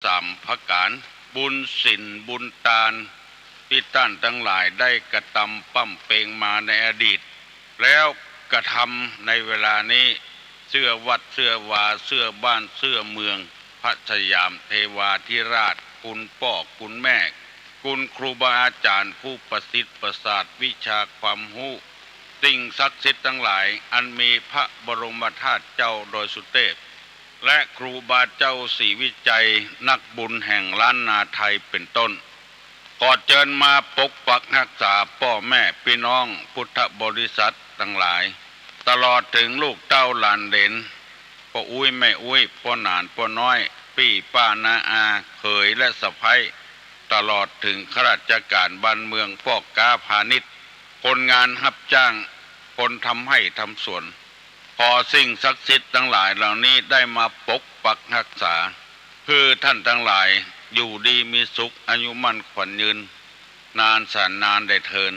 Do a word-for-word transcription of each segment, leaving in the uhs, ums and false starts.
สามประก๋าน บุญศีลบุญตาน ตี้ต้านตังหลายได้กระตำปำเป็งมาในอดีต แล้วกระตำในเวลานี้ เสื้อวัดเสื้อวา เสื้อบ้านเสื้อเมือง พระสยามเทวาธิราช คุณป้อคุณแม่ คุณครูบาอาจ๋ารย์ ผู้ประสิทธิ์ประสาทวิชาความฮู้ สิ่งศักดิ์สิทธิ์ตังหลาย อันมีพระบรมธาตุเจ้าดอยสุเตพ และครูบาเจ้าศรีวิชัย นักบุญแห่งล้านนาไทยเป็นต้น ขอเจิญมาปกปักฮักษาป้อแม่ปี้น้องพุทธบริษัทตังหลาย ตลอดเถิงลูกเต้าหลานเหลน ป้ออุ๊ยแม่อุ๊ย ป้อหนานป้อน้อย ปี้ป้าน้าอา เขยและสะใภ้ ตลอดเถิงข้าราชก๋านบ้านเมือง ป้อก๊าพาณิชย์ คนงานฮับจ้าง คนทำไฮ่ทำสวน ขอสิ่งศักดิ์สิทธิ์ตังหลายเหล่านี้ได้มาปกปักฮักษา หื้อต้านตังหลายอยู่ดีมีสุข อายุมั่นขวัญยืน นานแสนนานได้เทอญ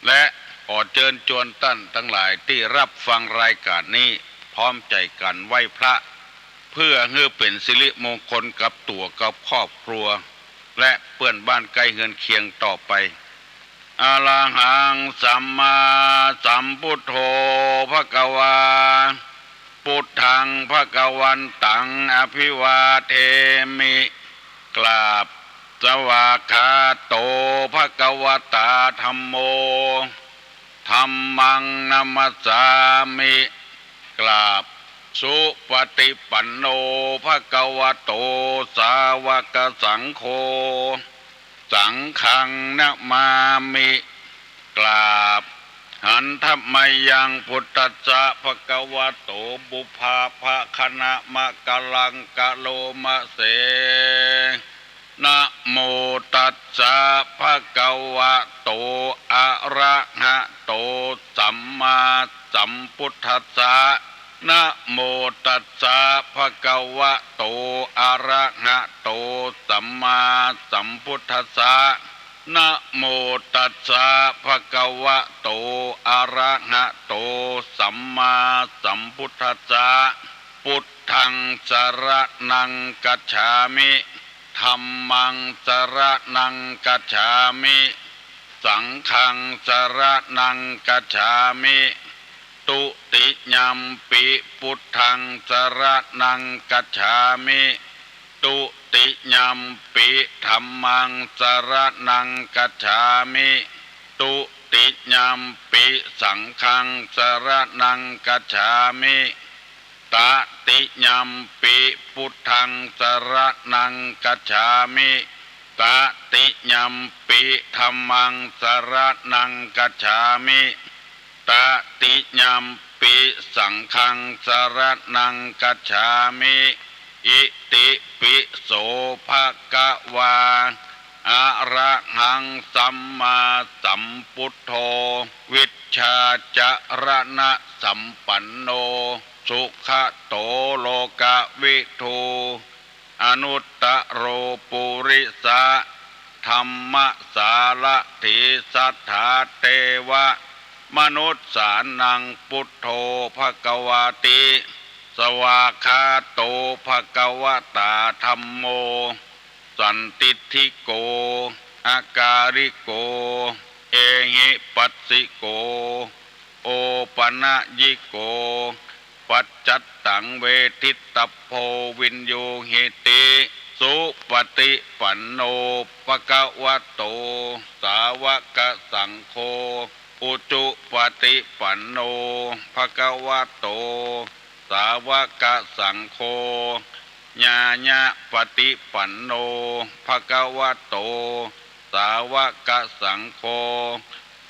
และขอเจิญจวนต้านตังหลายตี้ฮับฟังรายก๋านนี้ พร้อมใจ๋กั๋นไหว้พระ เพื่อหื้อเป๋นสิริมงคลกับตั๋วกับครอบครัว และเปื้อนบ้านใก้เฮือนเคียงต่อไป อะระหังสัมมาสัมพุทโธภะคะวา พุทธังภะคะวันตังอะภิวาเทมิ กราบ สวากขาโตภะคะวะตาธัมโม ธัมมังนะมัสสามิ กราบ สุปฏิปันโนภะคะวะโตสาวกสังโฆ สังฆังนะมามิ กราบ หันทะมะยังพุทธัสสะภะคะวะโต ปุพพะภะคะนะมะกะลังกะโลมะเส นะโมตัสสะภะคะวะโต อะระหะโต สัมมาสัมพุทธัสสะ นะโมตัสสะภะคะวะโต อะระหะโต สัมมาสัมพุทธัสสะ นะโมตัสสะภะคะวะโต อะระหะโต สัมมาสัมพุทธัสสะ พุทธังสะระณังคัจฉามิ ธัมมังสะระณังคัจฉามิ สังฆังสะระณังคัจฉามิ ทุติยัมปิพุทธังสะระณังคัจฉามิ ทุติยัมปิธัมมังสะระณังคัจฉามิ ทุติยัมปิสังฆังสะระณังคัจฉามิ ตติยัมปิพุทธังสะระณังคัจฉามิ ตติยัมปิธัมมังสะระณังคัจฉามิ ตติยัมปิสังฆังสะระณังคัจฉามิ อิติปิโสภะคะวา อะระหังสัมมาสัมพุทโธ วิชชาจะระณะสัมปันโน สุขะโตโลกะวิทู อนุตตะโรปุริสะธัมมะสารถี สัทธาเตวะมนุสสานัง พุทโธภะคะวาติ สวากขาโตภะคะวะตาธัมโม สันทิฏฐิโก อะกาลิโก เอหิปัสสิโก โอปะนะยิโก ปัจจัตตังเวทิตตัพโพ วิญญูหิติ สุปฏิปันโนภะคะวะโต สาวกสังโฆ อุจุปฏิปันโนภะคะวะโต สาวกสังโฆ ญาญะปฏิปันโนภะคะวะโต สาวกสังโฆ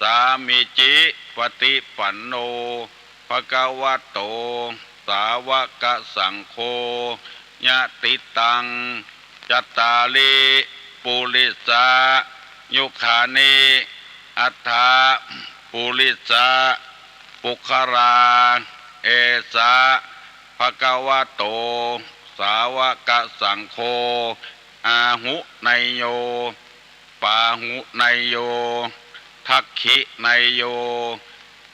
สามีจิปฏิปันโนภะคะวะโต สาวกสังโฆ ยะติตัง จัตตาริ ปุริสายุคานิ อัตถะ ปุริสะปุคคลา เอสะภะคะวะโต สาวกสังโฆ อาหุเนยโย ปาหุเนยโย ทักขิเนยโย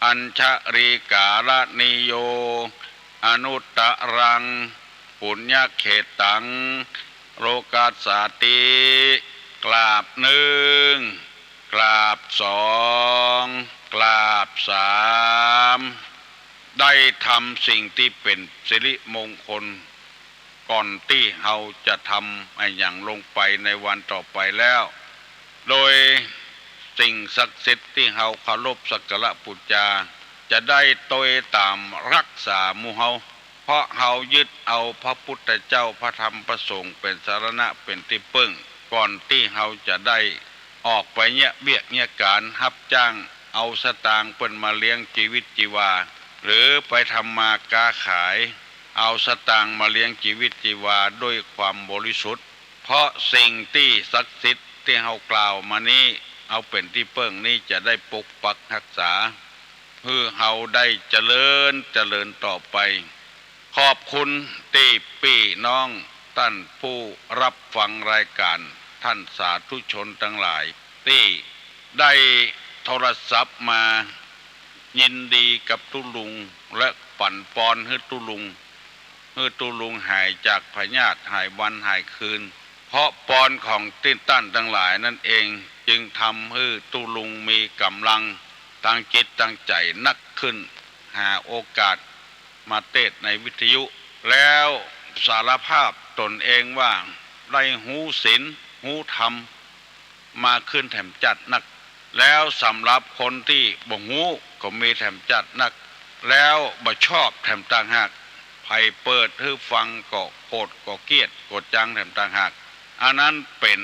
อัญชลีกาละนีโย อนุตตรัง ปุญญเขตตัง โลกัสสาติ กราบนึ่ง กราบสอง กราบสาม ได้ทำสิ่งตี้เป๋นสิริมงคล ก่อนตี้เฮาจะทำอะหยังลงไปในวันต่อไปแล้ว โดยสิ่งศักดิ์สิทธิ์ตี้เฮาเคารพสักการะปู๋จา จะได้ตวยต๋ามฮักษาหมู่เฮา เพราะเฮายึดเอาพระพุทธเจ้า พระธรรม พระสงฆ์เป๋นสรณะ เป๋นตี้เปิ้ง ก่อนตี้เฮาจะได้ออกไปเยียะเวียกเยียะก๋าน ฮับจ้างเอาสตางค์เปิ้นมาเลี้ยงจีวิตจีวา หรือไปทำมาก๊าขาย เอาสตางค์มาเลี้ยงจีวิตจีวาด้วยความบริสุทธิ์ เพราะสิ่งตี้ศักดิ์สิทธิ์ตี้เฮากล่าวมานี้ เอาเป๋นตี้เปิ้งนี้จะได้ปกปักฮักษา หื้อเฮาได้เจริญเจริญต่อไป ขอบคุณตี้ปี้น้องต้านผู้ฮับฟังรายก๋าน ต้านสาธุชนตังหลาย ตี้ได้โทรศัพท์มายินดีกับตุ๊ลุง และปั๋นปอนหื้อตุ๊ลุง หื้อตุ๊ลุงหายจากพยาธิ หายวันหายคืน เพราะปอนของตี้ต้านตังหลายนั้นเอง จึงทำหื้อตุ๊ลุงมีก๋ำลังตางจิตตางใจ๋นักขึ้น หาโอกาสมาเตสน์ในวิทยุ แล้วสารภาพตนเองว่าได้ฮู้ศีลฮู้ธรรมมาขึ้นแถมจัดนัก แล้วสำหรับคนตี้บ่ฮู้ก็มีแถมจัดนัก แล้วบ่ชอบแถมต่างหาก ใผเปิดหื้อฟังก็โกรธก็เกลียดก็จังแถมต่างหาก อันนั้นเป๋น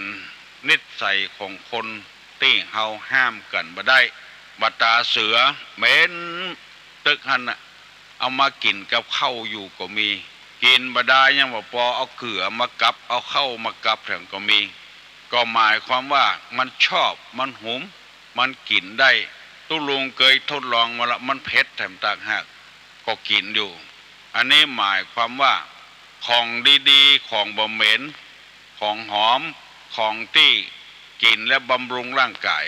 นิสัยของคนตี้เฮาห้ามกั๋นบ่ได้ บรรดาเสือเหม็นตึกหั้นน่ะ เอามากิ๋นกับข้าวอยู่ก็มี กิ๋นบ่ดายยังบ่ปอ เอาเกือมากับ เอาข้าวมากับแถมก็มี ก็หมายความว่ามันชอบ มันหุม มันกิ๋นได้ ตุ๊ลุงเกยทดลองมาละ มันเผ็ดแถมต่างหาก ก็กิ๋นอยู่ อันนี้หมายความว่าของดีๆ ของบ่เหม็น ของหอม ของตี้กิ๋นแล้วบำรุงร่างก๋าย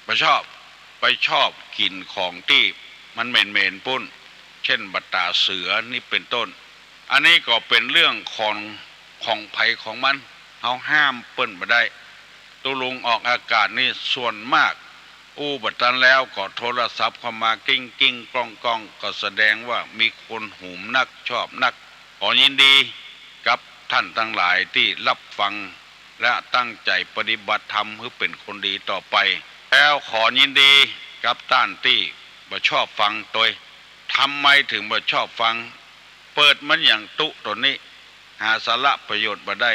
บ่ชอบ ไปชอบกิ๋นของตี้มันเหม็นๆ ปู้น เจ้นบรรดาเสือนี่เป๋นต้น อันนี้ก็เป๋นเรื่องของ ของใผของมัน เฮาห้ามเปิ้นบ่ได้ ตุ๊ลุงออกอากาศนี่ส่วนมาก อู้บ่ตันแล้วก็โทรศัพท์เข้ามากิ้งๆ ก้องๆ ก็แสดงว่ามีคนหุมนักชอบนัก ขอยินดีกับต้านตังหลายตี้ฮับฟัง และตั้งใจ๋ปฏิบัติธรรมหื้อเป๋นคนดีต่อไป แล้วขอยินดีกับต้านตี้บ่ชอบฟังตวย ทำไมถึงบ่ชอบฟัง เปิดมันหยังตุ๊ต๋นนี้ หาสาระประโยชน์บ่ได้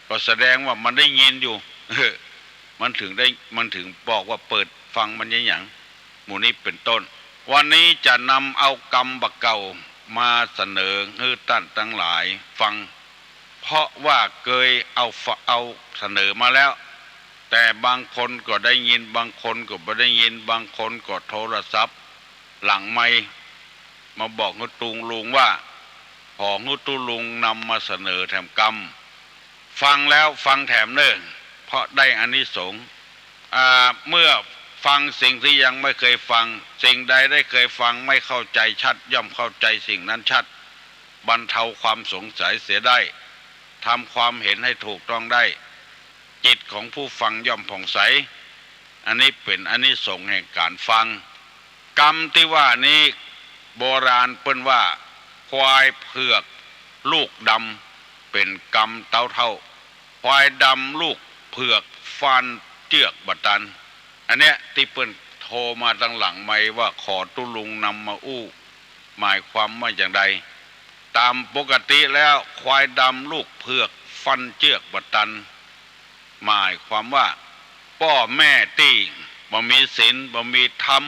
ก็แสดงว่ามันได้ยินอยู่ เออ มันถึงได้ มันถึงบอกว่าเปิดฟังมันหยัง หมู่นี้เป๋นต้น วันนี้จะนำเอากำบ่าเก่ามาเสนอหื้อต้านตังหลายฟัง เพราะว่าเกยเอาฝ- เอาเสนอมาแล้ว แต่บางคนก็ได้ยิน บางคนก็บ่ได้ยิน บางคนก็โทรศัพท์หลังไมค์มาบอกหื้อตุ๊ลุงว่า ขอหื้อตุ๊ลุงนำมาเสนอแถมกำ ฟังแล้วฟังแถมเน่อ เพราะได้อานิสงส์ อ่า เมื่อฟังสิ่งที่ยังไม่เคยฟัง สิ่งใดได้เคยฟังไม่เข้าใจชัด ย่อมเข้าใจสิ่งนั้นชัด บรรเทาความสงสัยเสียได้ ทำความเห็นให้ถูกต้องได้ จิตของผู้ฟังย่อมผ่องใส อันนี้เป๋นอานิสงส์แห่งก๋านฟัง กำตี้ว่านี้ โบราณเปิ้นว่า ควายเผือกลูกดำ เป๋นกำเต๊าเท่า ควายดำลูกเผือกฟันเจื้อกบ่ตัน อันเนี้ยตี้เปิ้นโทรมาตังหลังไมค์ว่าขอตุ๊ลุงนำมาอู้ หมายความว่าอย่างใด ต๋ามปกติแล้วควายดำลูกเผือกฟันเจื้อกบ่ตัน หมายความว่า ป้อแม่ตี้บ่มีศีล บ่มีธรรม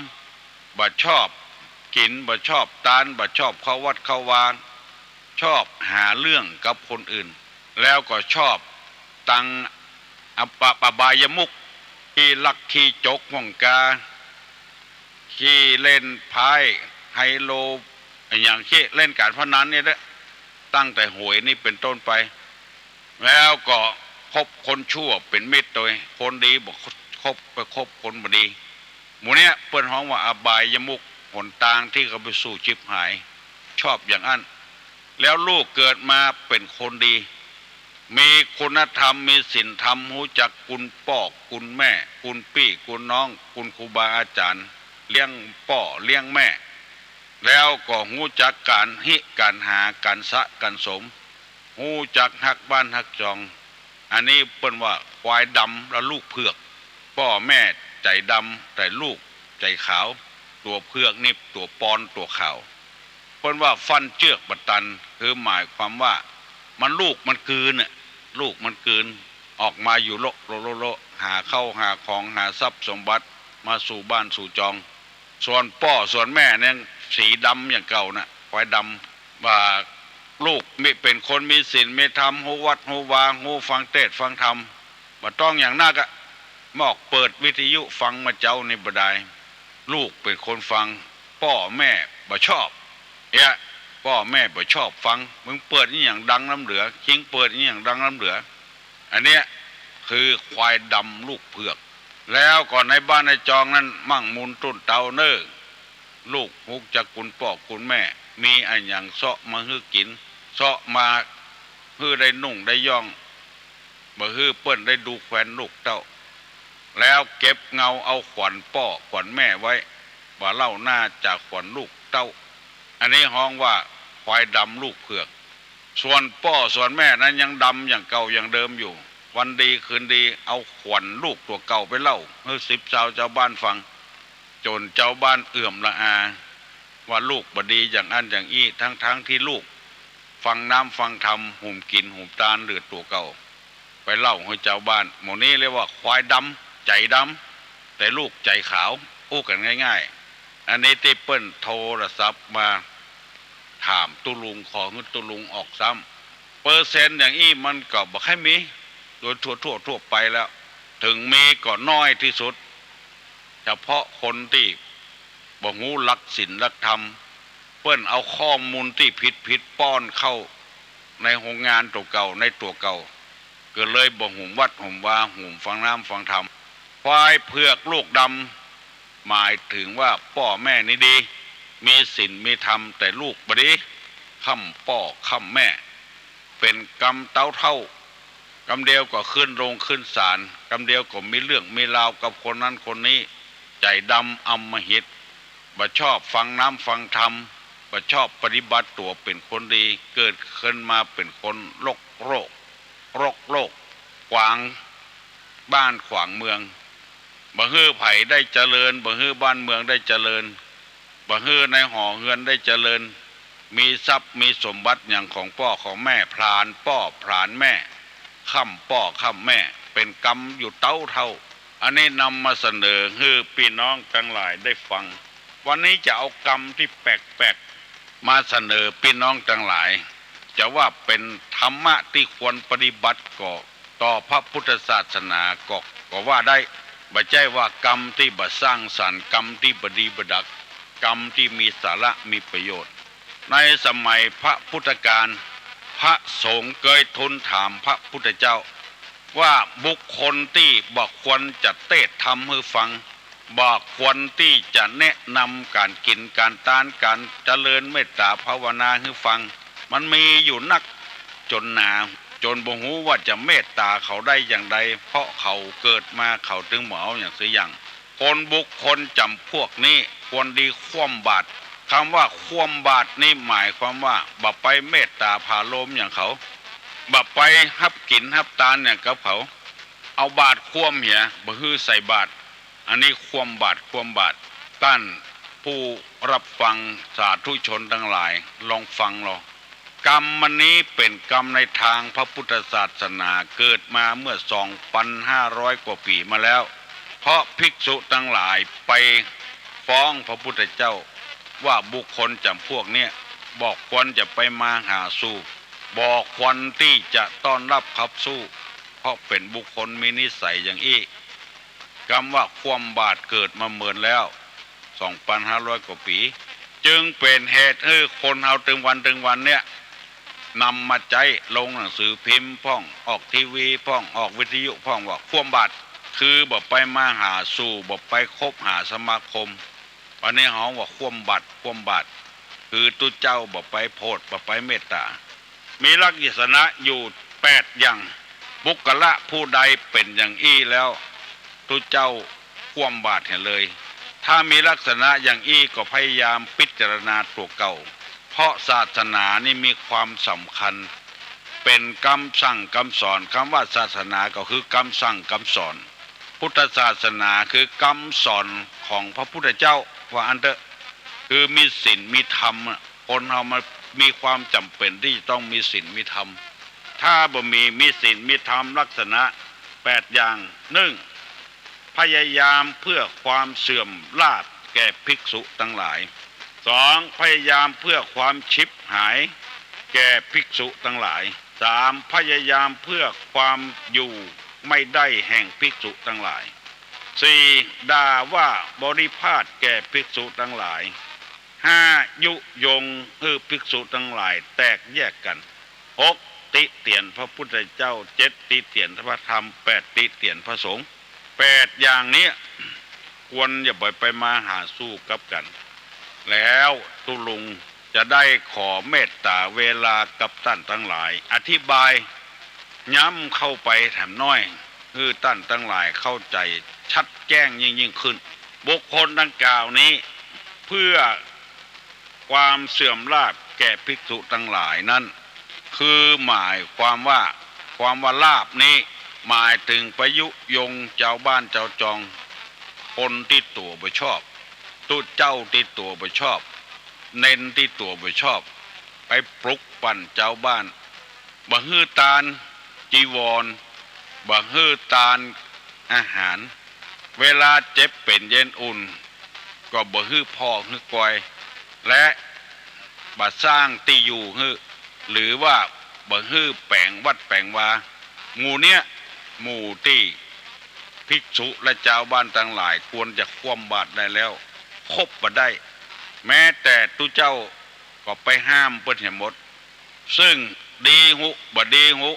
บ่ชอบกิ๋น บ่ชอบตาน บ่ชอบเข้าวัดเข้าวา ชอบหาเรื่องกับคนอื่น แล้วก็ชอบตังอบายมุข ขี้ลักขี้จก ห้องกา ขี้เล่นไพ่ไฮโล อะหยัง ขี้เล่นก๋านพนันเนี่ยเด้อ ตั้งแต่หวยนี่เป๋นต้นไป แล้วก็คบคนชั่วเป๋นมิตรตวย คนดีบ่คบ ไปคบคนบ่ดี หมู่เนี้ยเปิ้นฮ้องว่าอบายมุข หนตางตี้เข้าไปสู่ฉิบหาย ชอบอย่างอั้น แล้วลูกเกิดมาเป๋นคนดี มีคุณธรรม มีศีลธรรม ฮู้จักคุณป้อคุณแม่ คุณปี้คุณน้อง คุณครูบาอาจ๋ารย์ เลี้ยงป้อเลี้ยงแม่ แล้วก็ฮู้จักก๋านฮิก๋านหา ก๋านสะก๋านสม ฮู้จักฮักบ้านฮักจอง อันนี้เปิ้นว่าควายดำและลูกเผือก ป้อแม่ใจ๋ดำ แต่ลูกใจ๋ขาว ตั๋วเผือกนี่ตั๋วปอนตั๋วขาว เปิ้นว่าฟั่นเจื้อกบ่ตัน คือหมายความว่ามันลูกมันกืนน่ะ ลูกมันกืน ออกมาอยู่โละโละโละโละ หาเข้าหาของ หาทรัพย์สมบัติมาสู่บ้านสู่จอง ส่วนป้อส่วนแม่เนี่ยสีดำอย่างเก่าน่ะ ควายดำ ว่าลูกมี เป๋นคนมีศีลมีธรรม ฮู้วัดฮู้วา ฮู้ฟังเตสน์ฟังธรรม บ่ต้องอย่างนักอะ มอกเปิดวิทยุฟังมาเจ๊านี่บ่ดาย ลูกเป๋นคนฟัง ป้อแม่บ่ชอบ เอ๊ะ ป้อแม่บ่ชอบฟัง มึงเปิดอะหยังดังล้ำเหลือ คิงเปิดอะหยังดังล้ำเหลือ อันเนี้ยคือควายดำลูกเผือก แล้วก็ในบ้านในจองนั้นมั่งมูลตุ้นเตาเน่อ ลูกฮู้จักคุณป้อคุณแม่ มีอะหยังเซาะมาหื้อกิ๋น เซาะมาหื้อได้นุ่งได้ย่อง บ่หื้อเปิ้นได้ดูแควนลูกเต้า แล้วเก็บเงาเอาขวัญป้อขวัญแม่ไว้ บ่เล่าหน้าจะขวัญลูกเต้า อันนี้ฮ้องว่าควายดำลูกเผือก ส่วนป้อส่วนแม่นั้นยังดำอย่างเก่าอย่างเดิมอยู่ วันดีคืนดีเอาขวัญลูกตั๋วเก่าไปเล่าหื้อสิบซาวจาวบ้านฟัง จ๋นจาวบ้านเอื่อมละอา ว่าลูกบ่ดีอย่างอั้นอย่างอี้ ทั้งๆ ตี้ลูกฟังน้ำฟังธรรม หุมกิ๋นหุมตานเหลือตั๋วเก่า ไปเล่าหื้อจาวบ้าน หมู่นี้เรียกว่าควายดำ ใจ๋ดำ แต่ลูกใจ๋ขาว อู้กั๋นง่ายๆ อันนี้ตี้เปิ้นโทรศัพท์มาถามตุ๊ลุง ขอหื้อตุ๊ลุงออกซ้ำ เปอร์เซ็นต์อย่างอี้มันก็บ่ค่อยมี โดยทั่วๆ ทั่วไปแล้ว ถึงมีก็น้อยตี้สุด เฉพาะคนตี้บ่ฮู้หลักศีลหลักธรรม เปิ้นเอาข้อมูลตี้ผิดๆ ป้อนเข้าในโฮงงานตั๋วเก่า ในตั๋วเก่า ก็เลยบ่หุมวัดหุมวา หุมฟังน้ำฟังธรรม ควายเผือกลูกดำ หมายถึงว่าป้อแม่นี่ดี มีศีลมีธรรม แต่ลูกบ่ดี ค่ำป้อค่ำแม่ เป๋นกรรมเต๊าเฒ่า กำเดียวก็ขึ้นโรงขึ้นศาล กำเดียวก็มีเรื่องมีราวกับคนนั้นคนนี้ ใจ๋ดำอำมหิต บ่ชอบฟังน้ำฟังธรรม บ่ชอบปฏิบัติตั๋วเป๋นคนดี เกิดขึ้นมาเป๋นคนรกโรค รกโลก ขวางบ้านขวางเมือง บ่หื้อใผได้เจริญ บ่หื้อบ้านเมืองได้เจริญ บ่หื้อในหอเฮือนได้เจริญ มีทรัพย์มีสมบัติหยังของป้อของแม่ ผลาญป้อผลาญแม่ ค่ำป้อค่ำแม่ เป๋นกรรมอยู่เต๊าเฒ่า อันนี้นำมาเสนอหื้อปี้น้องตังหลายได้ฟัง วันนี้จะเอากำตี้แปลกๆ มาเสนอปี้น้องตังหลาย จะว่าเป๋นธรรมะตี้ควรปฏิบัติก็ ต่อพระพุทธศาสนาก็ ก็ว่าได้ บ่ใจ้ว่ากำตี้บ่สร้างสรรค์ กำตี้บ่ดีบ่ดัก กำตี้มีสาระมีประโยชน์ ในสมัยพระพุทธกาล พระสงฆ์เกยทูลถามพระพุทธเจ้า ว่าบุคคลตี้บ่ควรจะเตสน์ธรรมหื้อฟัง บ่ควรตี้จะแนะนำก๋านกิ๋นก๋านตาน ก๋านเจริญเมตต๋าภาวนาหื้อฟัง มันมีอยู่นักจ๋นหนา จ๋นบ่ฮู้ว่าจะเมตต๋าเขาได้อย่างใด เพราะเขาเกิดมาเขาตึงบ่เอาอย่างสักอย่าง คนบุคคลจ๋ำพวกนี้ควรดีคว่ำบาตร กำว่าคว่ำบาตรนี่หมายความว่าบ่ไปเมตต๋าผาโลมอย่างเขา บ่ไปฮับกิ๋นฮับตานอย่างกับเขา เอาบาตรคว่ำเหีย บ่หื้อใส่บาตร อันนี้คว่ำบาตร คว่ำบาตร ต้านผู้รับฟังสาธุชนตังหลาย ลองฟังลอง กรรมอันนี้เป๋นกรรมในตางพระพุทธศาสนา เกิดมาเมื่อสองปันห้าร้อยกว่าปี๋มาแล้ว เพราะภิกษุตังหลายไปฟ้องพระพุทธเจ้า ว่าบุคคลจ๋ำพวกเนี้ยบ่ควรจะไปมาหาสู่ บ่ควรตี้จะต้อนฮับขับสู้ เพราะเป๋นบุคคลมีนิสัยอย่างอี้ กำว่าคว่ำบาตรเกิดมาเมินแล้ว สองปันห้าร้อยกว่าปี๋ จึงเป๋นเหตุหื้อคนเฮาตึงวันตึงวันเนี้ย นำมาใจ๊ลงหนังสือพิมพ์พ่อง ออกทีวีพ่อง ออกวิทยุพ่อง ว่าคว่ำบาตร คือบ่ไปมาหาสู่ บ่ไปคบหาสมาคม อันนี้ฮ้องว่าคว่ำบาตร คว่ำบาตร คือตุ๊เจ้าบ่ไปโผด บ่ไปเมตต๋า มีลักษณะอยู่ แปดอย่าง บุคคละผู้ใดเป๋นอย่างอี้แล้ว ตุ๊เจ้าคว่ำบาตรเหียเลย ถ้ามีลักษณะอย่างอี้ก็พยายามพิจารณาตั๋วเก่า เพราะศาสนานี่มีความสำคัญ เป๋นกำสั่งกำสอน กำว่าศาสนาก็คือกำสั่งกำสอน พุทธศาสนาคือกำสอนของพระพุทธเจ้า ว่าอั้นเต๊อะ คือมีศีลมีธรรมอะ คนเฮามันมีความจ๋ำเป๋นตี้จะต้องมีศีลมีธรรม ถ้าบ่มี มีศีลมีธรรมลักษณะแปดอย่าง นึ่ง พยายามเพื่อความเสื่อมลาภแก่ภิกษุตังหลาย สอง พยายามเพื่อความฉิบหายแก่ภิกษุตังหลาย สาม พยายามเพื่อความอยู่ไม่ได้แห่งภิกษุตังหลาย สี่ ด่าว่าบริภาสแก่ภิกษุตังหลาย ห้า ยุยงหื้อภิกษุตังหลายแตกแยกกั๋น หก ติเตียนพระพุทธเจ้า เจ็ด ติเตียนพระธรรม แปด ติเตียนพระสงฆ์ แปดอย่างเนี้ย ควรอย่าไปไปมาหาสู้กับกั๋น แล้วตุ๊ลุงจะได้ขอเมตต๋าเวลากับต้านตังหลาย อธิบายย้ำเข้าไปแถมน้อย หื้อต้านตังหลายเข้าใจ๋ชัดแจ้งยิ่งๆ ขึ้น บุคคลดังกล่าวนี้ เพื่อความเสื่อมลาภแก่ภิกษุตังหลายนั้น คือหมายความว่า ความว่าลาภนี้ หมายเถิงไปยุยงจาวบ้านจาวจอง คนตี้ตั๋วบ่ชอบ ตุ๊เจ้าตี้ตั๋วบ่ชอบ เณรตี้ตั๋วบ่ชอบ ไปปลุกปั่นจาวบ้าน บ่หื้อตานจีวร บ่หื้อตานอาหาร เวลาเจ็บเป๋นเย็นอุ่น ก็บ่หื้อผ่อหื้อกอย และบ่สร้างตี้อยู่หื้อ หรือว่าบ่หื้อแป๋งวัดแป๋งวา หมู่เนี้ย หมู่ตี้ภิกษุและจาวบ้านตังหลายควรจะคว่ำบาตรได้แล้ว คบบ่ได้ แม้แต่ตุ๊เจ้าก็ไปห้ามเปิ้นเหียหมด ซึ่งดีฮู้บ่ดีฮู้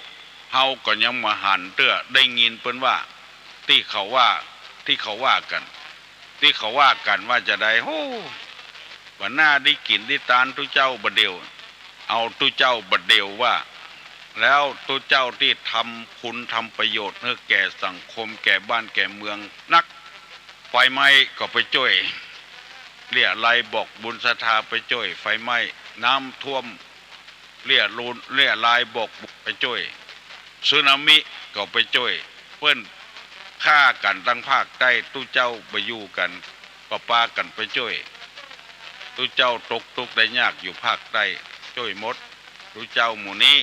เฮาก็ยังบ่หันเตื้อ ได้ยินเปิ้นว่า ตี้เขาว่า ตี้เขาว่ากั๋น ตี้เขาว่ากั๋นว่าจาใด โฮ้ บ่น่าได้กิ๋นได้ตานตุ๊เจ้าบ่าเดี่ยว เอาตุ๊เจ้าบ่าเดี่ยวว่า แล้วตุ๊เจ้าตี้ทำคุณทำประโยชน์หื้อแก่สังคมแก่บ้านแก่เมืองนัก ไฟไหม้ก็ไปจ้วย เลี้ยไลบอกบุญศรัทธาไปจ้วยไฟไหม้ น้ำท่วม เลี้ยลูน เลี้ยลายบอกไปจ้วย สึนามิก็ไปจ้วย เปิ้นฆ่ากั๋นตังภาคใต้ ตุ๊เจ้าบ่อยู่กั๋น ก็ปากั๋นไปจ้วย ตุ๊เจ้าตกตุ๊กข์ได้ยากอยู่ภาคใต้ จ้วยหมด ตุ๊เจ้าหมู่นี้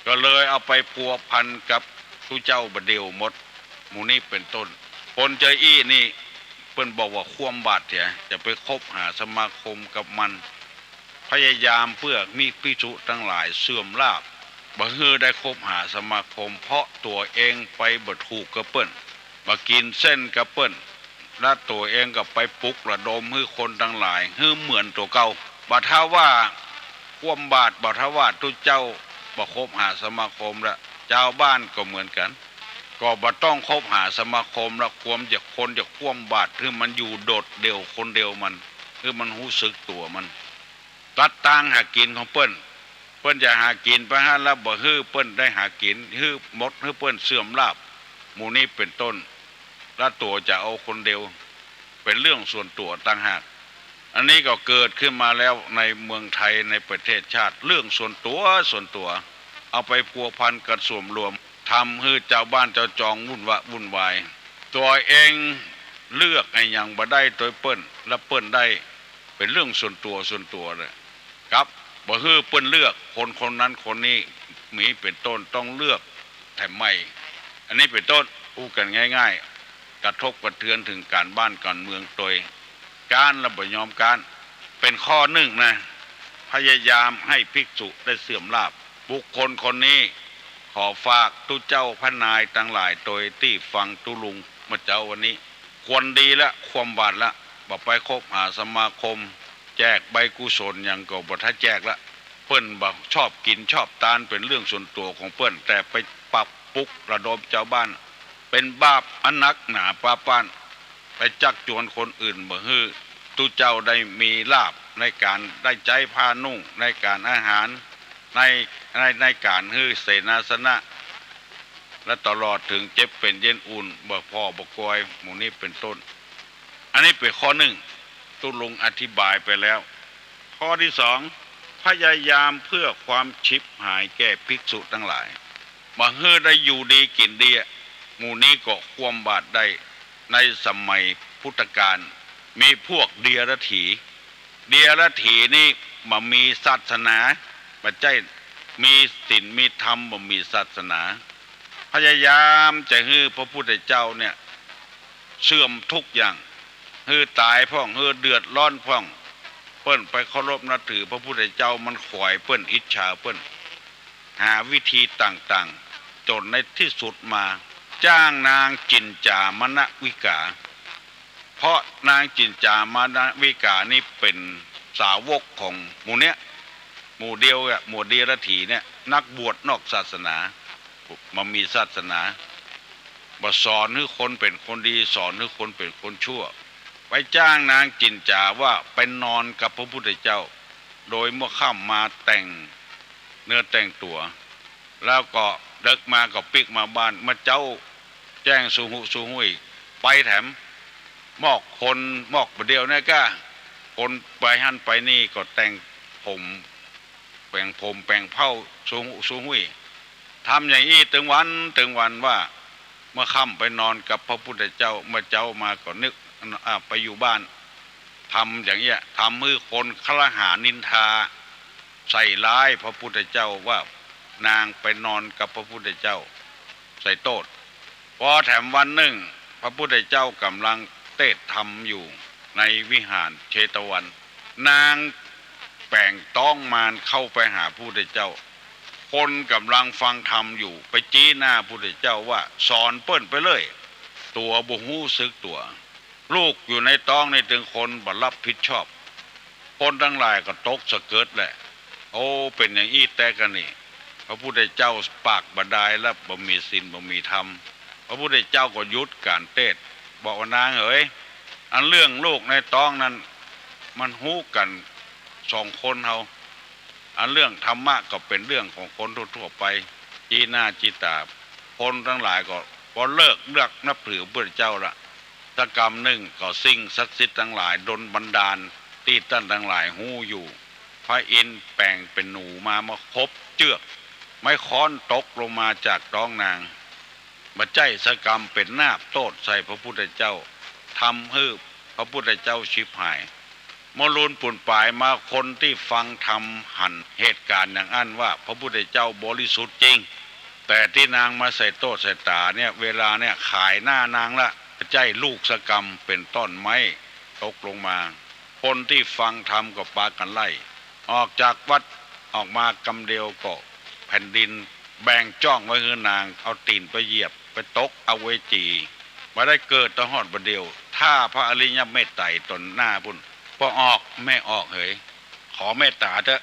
ก็เลยเอาไปพัวพันกับตุ๊เจ้าบ่าเดี่ยวหมด หมู่นี้เป๋นต้น คนจาอี้นี่ เปิ้นบอกว่าคว่ำบาตรเสีย จะไปคบหาสมาคมกับมัน พยายามเปื้อมีภิกษุตังหลายเสื่อมลาภ บ่หื้อได้คบหาสมาคม เพราะตั๋วเองไปบ่ถูกกับเปิ้น บ่กิ๋นเส้นกับเปิ้น และตั๋วเองก็ไปปลุกระดมหื้อคนตังหลายหื้อเหมือนตั๋วเก่า บ่ถ้าว่าคว่ำบาตร บ่ถ้าว่าตุ๊เจ้าบ่คบหาสมาคมละ จาวบ้านก็เหมือนกั๋น ก็บ่ต้องคบหาสมาคมละ ควรจะ คนจะคว่ำบาตรหื้อมันอยู่โดดเดี่ยวคนเดียวมัน หื้อมันฮู้สึกตั๋วมัน ตัดตางหากิ๋นของเปิ้น เปิ้นจะหากิ๋นไปหั้นละ บ่หื้อเปิ้นได้หากิ๋น หื้อหมด หื้อเปิ้นเสื่อมลาภ หมู่นี้เป๋นต้น และตั๋วจะเอาคนเดียว เป๋นเรื่องส่วนตั๋วต่างหาก อันนี้ก็เกิดขึ้นมาแล้วในเมืองไทย ในประเทศชาติ เรื่องส่วนตั๋ว ส่วนตั๋ว เอาไปพัวพันกับส่วนรวม ทำหื้อจาวบ้านจาวจองวุ่นวะวุ่นวาย ตั๋วเองเลือกอะหยังบ่ได้โตยเปิ้น และเปิ้นได้เป๋นเรื่องส่วนตั๋ว ส่วนตั๋วเลย กับบ่หื้อเปิ้นเลือก คนคนนั้นคนนี้ มีเป๋นต้น ต้องเลือกแถมใหม่ อันนี้เป๋นต้น อู้กั๋นง่ายๆ กระทบกระเทือนเถิงก๋านบ้านก๋านเมืองโตย ก๊านและบ่ยอมก๊าน เป๋นข้อนึ่งนะ พยายามหื้อภิกษุได้เสื่อมลาภ บุคคลคนนี้ ขอฝากตุ๊เจ้าพระนายตังหลายโตยตี้ฟังตุ๊ลุงเมื่อเจ๊าวันนี้ ควรดีละ คว่ำบาตรละ บ่ไปคบหาสมาคม แจกใบกุศลหยังก็บ่ถ้าแจกละ เปิ้นบ่ชอบกิ๋นชอบตาน เป๋นเรื่องส่วนตั๋วของเปิ้น แต่ไปปรับปลุกระดมจาวบ้าน เป๋นบาปอันนักหนาปาป้าน ไปจักจวนคนอื่นบ่หื้อตุ๊เจ้าได้มีลาภในก๋านได้ใจ๊ผ้านุ่ง ในก๋านอาหาร ใน ใน ในก๋านหื้อเสนาสนะ และตลอดเถิงเจ็บเป๋นเย็นอุ่น บ่ผ่อบ่กอย หมู่นี้เป๋นต้น อันนี้เป๋นข้อนึ่ง ตุ๊ลุงอธิบายไปแล้ว ข้อตี้สอง พยายามเพื่อความฉิบหายแก่ภิกษุตังหลาย บ่หื้อได้อยู่ดีกิ๋นดีอะ หมู่นี้ก็คว่ำบาตรได้ ในสมัยพุทธกาล มีพวกเดียรถี เดียรถีนี่บ่มีศาสนา บ่ใจ้มีศีลมีธรรม บ่มีศาสนา พยายามจะหื้อพระพุทธเจ้าเนี่ยเสื่อมทุกอย่าง หื้อต๋ายพ่อง หื้อเดือดร้อนพ่อง เปิ้นไปเคารพนับถือพระพุทธเจ้า มันขวายเปิ้น อิจฉาเปิ้น หาวิธีต่างๆ จ๋นในตี้สุดมาจ้างนางจิ๋นจ๋ามณวิกา เพราะนางจิ๋นจ๋ามณวิกานี่เป๋นสาวกของหมู่เนี้ย หมู่เดียวอะ หมู่เดียรถีเนี่ย นักบวชนอกศาสนา บ่มีศาสนา บ่สอนหื้อคนเป๋นคนดี สอนหื้อคนเป๋นคนชั่ว ไปจ้างนางจิ๋นจ๋าว่าไปนอนกับพระพุทธเจ้า โดยเมื่อค่ำมาแต่งเนื้อแต่งตั๋ว แล้วก็เดิ็กมาก็ปิ๊กมาบ้าน เมื่อเจ๊าแจ้งสู่ฮู้สู่ฮู้อีก ไปแถม มอกคน มอกบ่าเดี่ยวนี้ก้า คนไปหั้นไปนี่ก็แต่งผม แป๋งผม แป๋งเผ้า สู่ฮู้สู่ฮู้อีก ทำอย่างอี้ตึงวันตึงวันว่า เมื่อค่ำไปนอนกับพระพุทธเจ้า เมื่อเจ๊ามาก็นึก อ่า ไปอยู่บ้าน ทำอย่างเอี้ย ทำหื้อคนครหานินทา ใส่ร้ายพระพุทธเจ้าว่านางไปนอนกับพระพุทธเจ้า ใส่โต้ษ ปอแถมวันนึ่ง พระพุทธเจ้าก่ำลังเตสน์ธรรมอยู่ในวิหารเชตวัน นางแป๋งต๊องมารเข้าไปหาพระพุทธเจ้า คนก่ำลังฟังธรรมอยู่ ไปจี๊หน้าพระพุทธเจ้าว่าสอนเปิ้นไปเลย ตั๋วบ่ฮู้สึกตั๋ว ลูกอยู่ในต๊องนี่ตึงคนบ่รับผิดชอบ คนตังหลายก็ตกสะเกิดแหละ โอ้ เป๋นอย่างอี้แต๊กะนี่ พระพุทธเจ้าปากบ่ดายแล้ว บ่มีศีลบ่มีธรรม พระพุทธเจ้าก็หยุดก๋านเตสน์ บอกว่านางเหย อันเรื่องลูกในต๊องนั้น มันฮู้กั๋นสองคนเฮา อันเรื่องธรรมะก็เป๋นเรื่องของคนทั่วๆ ไป จี๊หน้าจี๊ต๋า คนตังหลายก็ปอเลิก เลิกนับถือพระพุทธเจ้าละ สักกำนึ่งก็สิ่งศักดิ์สิทธิ์ตังหลายดลบันดาล ตี้ต้านตังหลายฮู้อยู่ พระอินทร์แป๋งเป๋นหนูมา มาขบเจื้อก ไม้ค้อนตกลงมาจากต๊องนาง บ่ใจ้สักกำ เป๋นนาบโต้ษใส่พระพุทธเจ้า ทำหื้อพระพุทธเจ้าฉิบหาย เมื่อลูนปูนป๋ายมา คนตี้ฟังธรรมหันเหตุก๋ารณ์อย่างอั้นว่าพระพุทธเจ้าบริสุทธิ์จริง แต่ตี้นางมาใส่โต้ษใส่ต๋าเนี่ย เวลาเนี่ยขายหน้านางละ บ่ใจ้ลูกสักกำ เป๋นต้อนไม้ตกลงมา คนตี้ฟังธรรมก็ปากั๋นไล่ออกจากวัด ออกมากำเดียวก็แผ่นดินแบ่งจ้องไว้หื้อนาง เอาตี๋นไปเหยียบ ไปตกอเวจี บ่ได้เกิดตะฮอดบ่าเดี่ยว ถ้าพระอริยเมตไตรต่อหน้าปุ้น ปอออก แม่ออกเหย ขอเมตต๋าเต๊อะ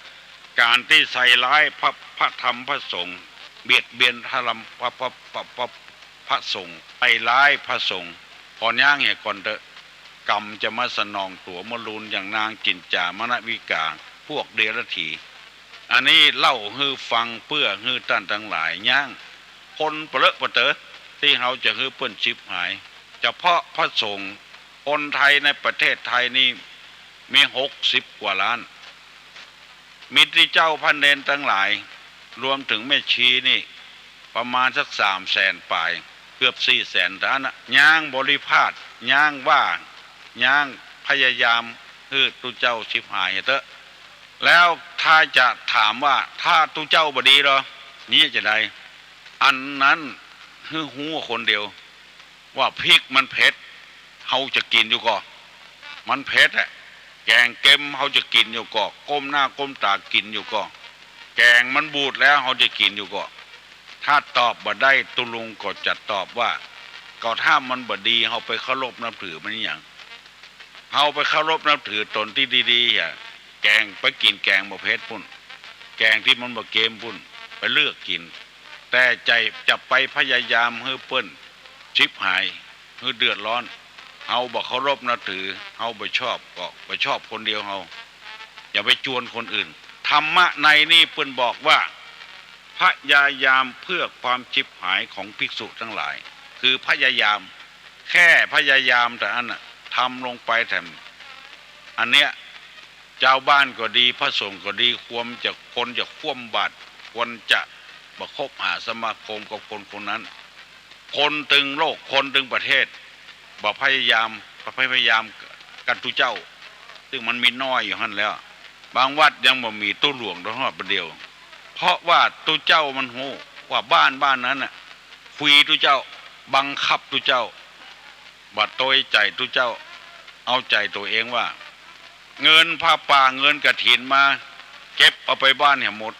ก๋านตี้ใส่ร้ายพระ พระธรรมพระสงฆ์ เบียดเบียนพระธรรม พระ พระ พระ พระ พระสงฆ์ ใส่ร้ายพระสงฆ์ ปอย้างเหียก่อนเต๊อะ กรรมจะมาสนองตั๋วเมื่อลูนอย่างนางจิ๋นจ๋ามณวิกา พวกเดียรถี อันนี้เล่าหื้อฟังเปื้อหื้อต้านตังหลายย้าง คนปะเลอะปะเต๋อ ตี้เฮาจะหื้อเปิ้นฉิบหาย เฉพาะพระสงฆ์ คนไทยในประเทศไทยนี่มีหกสิบกว่าล้าน มีตี้เจ้าพระเณรตังหลาย รวมเถิงแม่ชีนี่ ประมาณสักสามแสนป๋าย เกือบสี่แสนต้านน่ะ ย้างบริพาท ย้างว่า ย้างพยายามหื้อตุ๊เจ้าฉิบหายเต๊อะ แล้วถ้าจะถามว่า ถ้าตุ๊เจ้าบ่ดีลอ นี้จะใด อันนั้นหื้อฮู้คนเดียว ว่าพริกมันเผ็ด เฮาจะกิ๋นอยู่ก่อ มันเผ็ดอะ แก๋งเก็มเฮาจะกิ๋นอยู่ก่อ ก้มหน้าก้มต๋ากิ๋นอยู่ก่อ แก๋งมันบูดแล้วเฮาจะกิ๋นอยู่ก่อ ถ้าตอบบ่ได้ตุ๊ลุงก็จะตอบว่า ก็ถ้ามันบ่ดีเฮาไปเคารพนับถือมันหยัง เฮาไปเคารพนับถือต๋นตี้ดีๆ อะ แก๋งไปกิ๋นแก๋งบ่เผ็ดปุ้น แก๋งตี้มันบ่เก็มปุ้น ไปเลือกกิ๋น แต่จะ จะไปพยายามหื้อเปิ้นฉิบหาย หื้อเดือดร้อน เฮาบ่เคารพนับถือ เฮาบ่ชอบก็บ่ชอบคนเดียวเฮา อย่าไปจวนคนอื่น ธรรมะในนี่เปิ้นบอกว่า พยายามเพื่อความฉิบหายของภิกษุทั้งหลาย คือพยายาม แค่พยายามเต้าอั้นน่ะ ทำลงไปแถม อันเนี้ย จาวบ้านก็ดี พระสงฆ์ก็ดี ควรจะ ควรจะคว่ำบาตร ควรจะบ่คบหาสมาคมกับคนคนนั้น คนตึงโลก คนตึงประเทศ บ่พยายาม บ่พยายามกั๋นตุ๊เจ้า ซึ่งมันมีน้อยอยู่หั้นแล้ว บางวัดยังบ่มีตุ๊หลวงเต้าฮอดบาทเดียว เพราะว่าตุ๊เจ้ามันฮู้ว่าบ้านบ้านนั้นน่ะ คุยตุ๊เจ้า บังคับตุ๊เจ้า บ่โตยใจ๋ตุ๊เจ้า เอาใจ๋ตั๋วเองว่า เงินผ้าป่าเงินกฐินมา เก็บเอาไปบ้านเหียหมด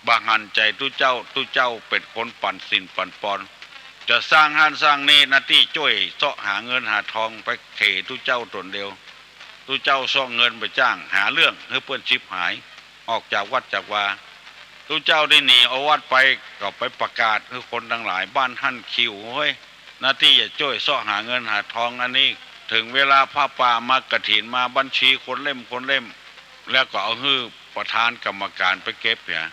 บ่หันใจ๋ตุ๊เจ้า ตุ๊เจ้าเป๋นคนปั๋นสินปั๋นปอน จะสร้างหั้นสร้างนี่ หน้าตี้จ้วยเซาะหาเงินหาทองไปเขตุ๊เจ้าต๋นเดียว ตุ๊เจ้าเซาะเงินไปจ้างหาเรื่องหื้อเปิ้นฉิบหาย ออกจากวัดจากวา ตุ๊เจ้าได้หนีเอาวัดไป ก็ไปประกาศหื้อคนตังหลายบ้านหั้นคิว เฮ้ย หน้าตี้จะจ้วยเซาะหาเงินหาทองอันนี้ เถิงเวลาผ้าป่ามากฐินมา บัญชีคนเล่มคนเล่ม แล้วก็เอาหื้อประธานกรรมการไปเก็บเหีย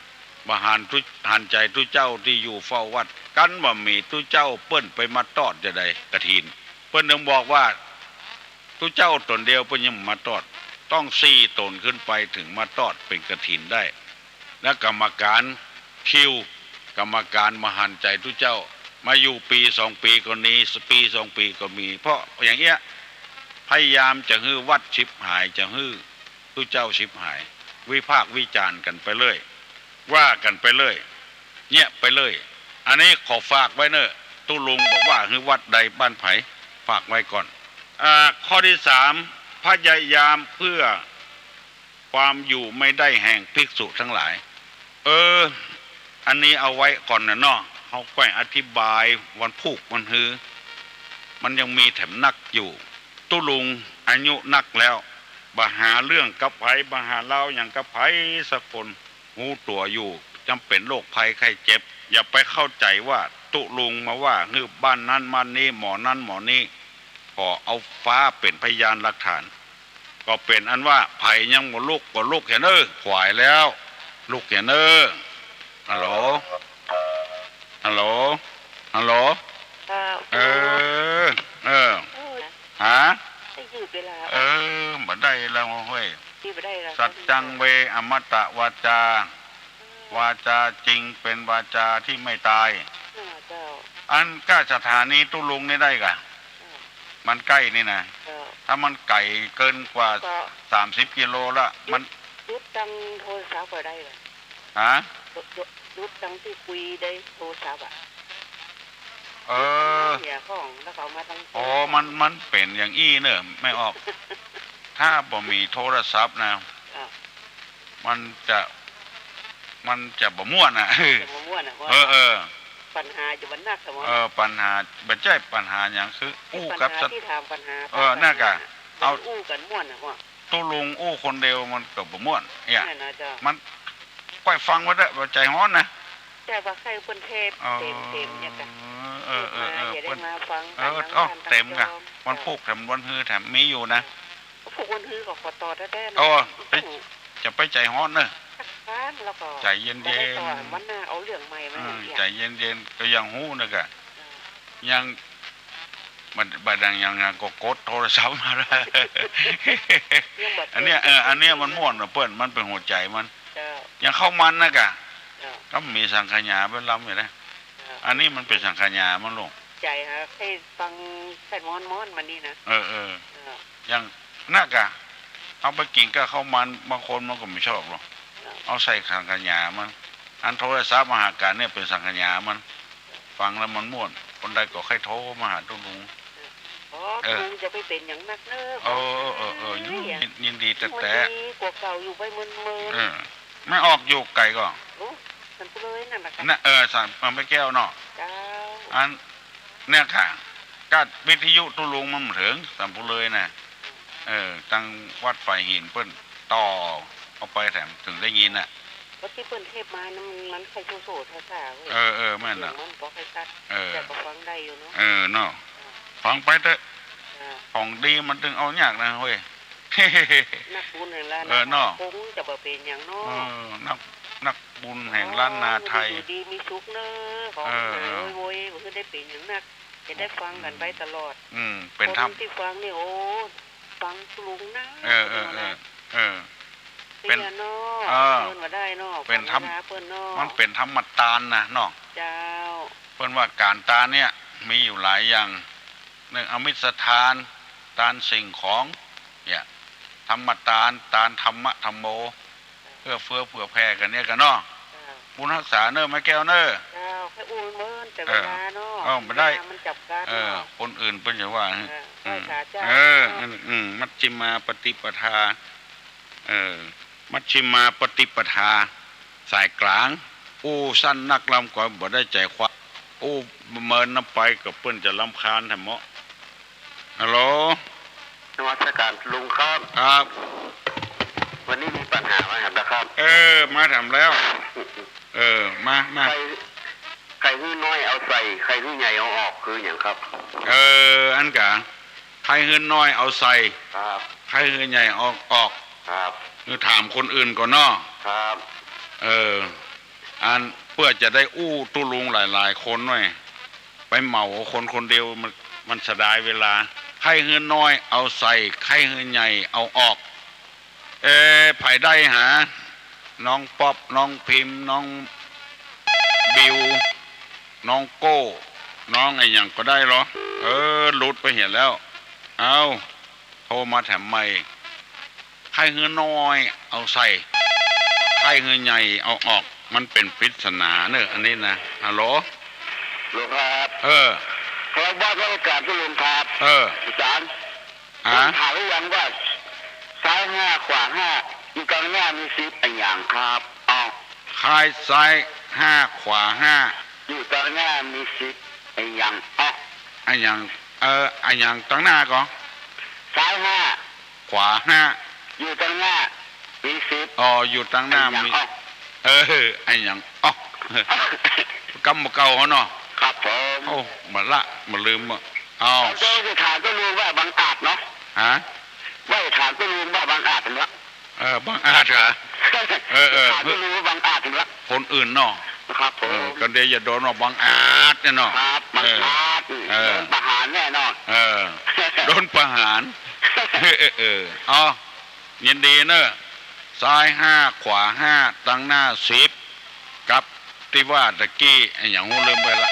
บ่หันตุ๊ หันใจ๋ตุ๊เจ้าตี้อยู่เฝ้าวัด กันบ่มีตุ๊เจ้าเปิ้นไปมาตอดจาใดกฐิน เปิ้นเถิงบอกว่า ตุ๊เจ้าต๋นเดียวเปิ้นยังมาตอด ต้องสี่ต๋นขึ้นไปเถิงมาตอดเป๋นกฐินได้ และกรรมการคิว กรรมการบ่หันใจ๋ตุ๊เจ้า มาอยู่ปี๋สองปี๋ก็หนี ปี๋สองปี๋ก็มี เพราะอย่างเอี้ย พยายามจะหื้อวัดฉิบหาย จะหื้อตุ๊เจ้าฉิบหาย วิพากษ์วิจารณ์กั๋นไปเรื่อย ว่ากั๋นไปเรื่อย เยียะไปเรื่อย อันนี้ขอฝากไว้เน่อ ตุ๊ลุงบอกว่าหื้อวัดใดบ้านใผ ฝากไว้ก่อน อ่า ข้อตี้สาม พยายามเพื่อความอยู่ไม่ได้แห่งภิกษุทั้งหลาย เออ อันนี้เอาไว้ก่อนน่ะเนาะ เฮาก้อยอธิบายวันพูกวันฮือ มันยังมีแถมนักอยู่ ตุ๊ลุงอายุนักแล้ว บ่หาเรื่องกับใผ บ่หาเล่าหยังกับใผสักคน ฮู้ตั๋วอยู่ จำเป๋นโรคภัยไข้เจ็บ อย่าไปเข้าใจ๋ว่าตุ๊ลุงมาว่าหื้อบ้านนั้นบ้านนี้ หมอนั้นหมอนี้ ขอเอาฟ้าเป๋นพยานหลักฐาน ก็เป๋นอันว่าใผยังบ่ลุกก็ลุกเหียเน่อ ขวายแล้ว ลุกเหียเน่อ ฮัลโหล ฮัลโหล ฮัลโหล ค่ะ เออ เออ เออ หา ได้ยืดเวลา เออ บ่ได้แล้วเฮ้ย ที่บ่ได้แล้ว สัจจังเวอมตะวาจา วาจาจริงเป๋นวาจาตี้ไม่ต๋าย อ่า เจ้า อันก้าสถานีตุ๊ลุงนี่ได้ก่ะ เจ้า มันใก้นี่นะ เจ้า ถ้ามันไก๋เกินกว่า ก็ สามสิบกิโลละ หยุด มัน หยุดตังโทรศัพท์ก็ได้เลย ฮะ หยุด หยุดตังตี้คุยได้โทรศัพท์อะ เออ เสียของแล้วก็เอามาตัง อ๋อ มัน มันเป๋นอย่างอี้เน่อ แม่ออก ถ้าบ่มีโทรศัพท์นะ อ่ะ มันจะ มันจะบ่ม่วนน่ะ จะบ่ม่วนน่ะ เออ เออ ปัญหาจะบ่นัก เออ ปัญหา บ่ใจ้ปัญหาหยัง คืออู้กับ ปัญหาตี้ถามปัญหา เออ นั่นก่ะ เอา อู้กั๋นม่วนน่ะพ่อ ตุ๊ลุงอู้คนเดียวมันก็บ่ม่วน เนี่ย นั่นน่ะเจ้า มัน ก้อยฟังไว้เต๊อะ บ่ใจ๋ฮ้อนนะ แต่ว่าใค่เปิ้นเทศน์ อ๋อ เต็มๆ เนี่ยก่ะ เออ เออ เออ เปิ้น เปิ้นมาฟัง เออ กั๋น เอ้า เต็มก่ะ วันพูกแถมวันฮือแถมมีอยู่นะ พูกวันฮือก็ขอต่อแต๊ๆ นะ โอ้ ไป จะไปใจ๋ฮ้อนเน่อ สักครั้งแล้วก็ ใจ๋เย็นๆ บ่ได้ต่อ วันหน้าเอาเรื่องใหม่มา เออ เนี่ย ใจ๋เย็นๆ ก็ยังฮู้นะก่ะ เออ ยัง บ่ บ่ดังยัง ยังก็กดโทรศัพท์มาแล้ว ยังบ่ อันเนี้ย เออ อันเนี้ยมันม่วนน่ะเปิ้น มันเป๋นหัวใจ๋มัน เจ้า อย่างข้าวมันนะก่ะ เจ้า ก็มีสังขยาเป๋นลำอยู่นะ เจ้า อันนี้มันเป๋นสังขยามันลูก ใจ๋ฮะ ใค่ฟังแค่ม้อนๆ มานี่นะ เออ เออ เจ้า อย่างนั้นก่ะ เอาไปกิ๋นกับข้าวมัน บางคนมันก็บ่ชอบหรอก เจ้า เอาใส่สังขยามัน อันโทรศัพท์มาหากั๋นเนี่ยเป๋นสังขยามัน ฟังแล้วมันม่วน คนใดก็ใค่โทรมาหาตุ๊ลุง อ๋อ เออ ตุ๊ลุงจะไปเป๋นอย่างนักเน่อ เออ เออ เออ เออ ยิน ยินดีแต๊ๆ วันนี้กว่าเก่าอยู่ไปเมินๆ เออ แม่ออกอยู่ไก๋ก่อ โอ้ สันปุเลยนั่นน่ะค่ะ น่ะ เออ สัน มันไปแก้วเนาะ เจ้า อัน เนี่ยก่ะ ก้าวิทยุตุ๊ลุงมันบ่เถิง สันปุเลยน่ะ เออ ตังวัดฝายหินเปิ้นต่อเอาไปแถมเถิงได้ยินน่ะ ก็ตี้เปิ้นเทศน์มานั้นมัน มันใค่โซ่ๆ ซ่าๆ เว้ย เออ เออ แม่นน่ะ เสียงมันบ่ใค่ชัด เออ แต่ก็ฟังได้อยู่เนาะ เออ เนาะ อ่า ฟังไปเต๊อะ อ่า ของดีมันตึงเอายากนะเว้ย นักบุญแห่งล้านนา เออ เนาะ คงจะบ่เป๋นหยังเนาะ เออ นัก นักบุญแห่งล้านนาไทย โอ้ อยู่ดีมีสุขเน่อ ขอ เออ หาย เออ โวยๆ บ่คือได้เป๋นหยังนัก จะได้ฟังกั๋นไปตลอด อืม เป๋นธรรม คนตี้ฟังนี่ โอ้ ฟังลุงนะ เออ เออ เออ เออ เป๋น เป๋นเนาะ เออ เปิ้นว่าได้เนาะ เป๋นธรรม ฟังเปิ้นเนาะ มันเป๋นธรรมตานนะเนาะ เจ้า เปิ้นว่าก๋านตานเนี่ยมีอยู่หลายอย่าง นึ่ง อมิสทาน ตานสิ่งของ เนี่ย ธรรมตาน ตานธรรมะธัมโม เอื้อเฟื้อเผื่อแผ่กั๋นเนี่ยกั๋นเนาะ เจ้า บุญฮักษาเน่อ แม่แก้วเน่อ เจ้า ใค่อู้เมิน แต่ เออ เวลาเนาะ เออ บ่ได้ เวลามันจับกั๋น เออ เนาะ คนอื่นเปิ้นจะว่า เออ อืม ไหว้สาเจ้า เออ เนาะ อืม อืม มัชฌิมาปฏิปทา เออ มัชฌิมาปฏิปทา สายก๋าง อู้สั้นนักลำกว่า บ่ได้ใจ๋ความ อู้เมินนำไปก็เปิ้นจะรำคาญแท้เมาะ ฮัลโหล นมัสการลุงครับ ครับ วันนี้มีปัญหามาแหมนะครับ เออ มาแหมแล้ว เออ มา มา ใค่ ใค่หื้อน้อยเอาใส่ ใค่หื้อใหญ่เอาออก คือหยังครับ เออ อันกะ ใค่หื้อน้อยเอาใส่ ครับ ใค่หื้อใหญ่เอาออก ครับ หื้อถามคนอื่นก่อนเนาะ ครับ เออ อันเปื้อจะได้อู้ตุ๊ลุงหลายๆ คนหน้อย ไปเหมาคนคนเดียวมัน มันเสียดายเวลา ใค่หื้อน้อยเอาใส่ ใค่หื้อใหญ่เอาออก เออ ใผได้หา น้องป๊อป น้องพิมพ์ น้องบิว น้องโก้ น้องอะหยังก็ได้เหรอ เออ หลุดไปเหียแล้ว เอ้า โทรมาแถมใหม่ ใค่หื้อน้อยเอาใส่ ใค่หื้อใหญ่เอาออก มันเป๋นปริศนาเน่อ อันนี้นะ ฮัลโหล ฮัลโหลครับ เออ ครับ นมัสการตุ๊ลุงครับ เออ อาจ๋ารย์ ฮะ ผมถามหรือยังว่า ซ้ายห้า ขวาห้า อยู่ตังหน้ามีสิบอะหยังครับ อ้าว ใค่ซ้ายห้า ขวาห้า อยู่ตังหน้ามีสิบอะหยัง อ้าว อะหยัง เออ อะหยังตังหน้าก่อ ซ้ายห้า ขวาห้า อยู่ตังหน้ามีสิบ อ๋อ อยู่ตังหน้ามี อะหยัง อ้าว เออ อะหยัง อ้าว กำบ่เก่าเขาเนาะ ครับผม โอ้ บ่ละ บ่ลืมอะ อ้าว เจ้าจะถามตุ๊ลุงว่าบังอาจเนาะ ฮะ ว่าจะถามตุ๊ลุงว่าบังอาจเนาะ เออ บังอาจเหรอ เออ เออ ถามตุ๊ลุงว่าบังอาจเนาะ คนอื่นเนาะ ครับผม เออ ก็เดี๋ยวจะโดนว่าบังอาจเนี่ยเนาะ ครับ บังอาจ เออ โดนประหารแน่นอน เออ โดนประหาร เออ เออ เออ เอา ยินดีเนอะ ซ้ายห้า ขวาห้า ตังหน้าสิบ กับตี้ว่าตะกี้ อะหยังฮู้ลืมไปละ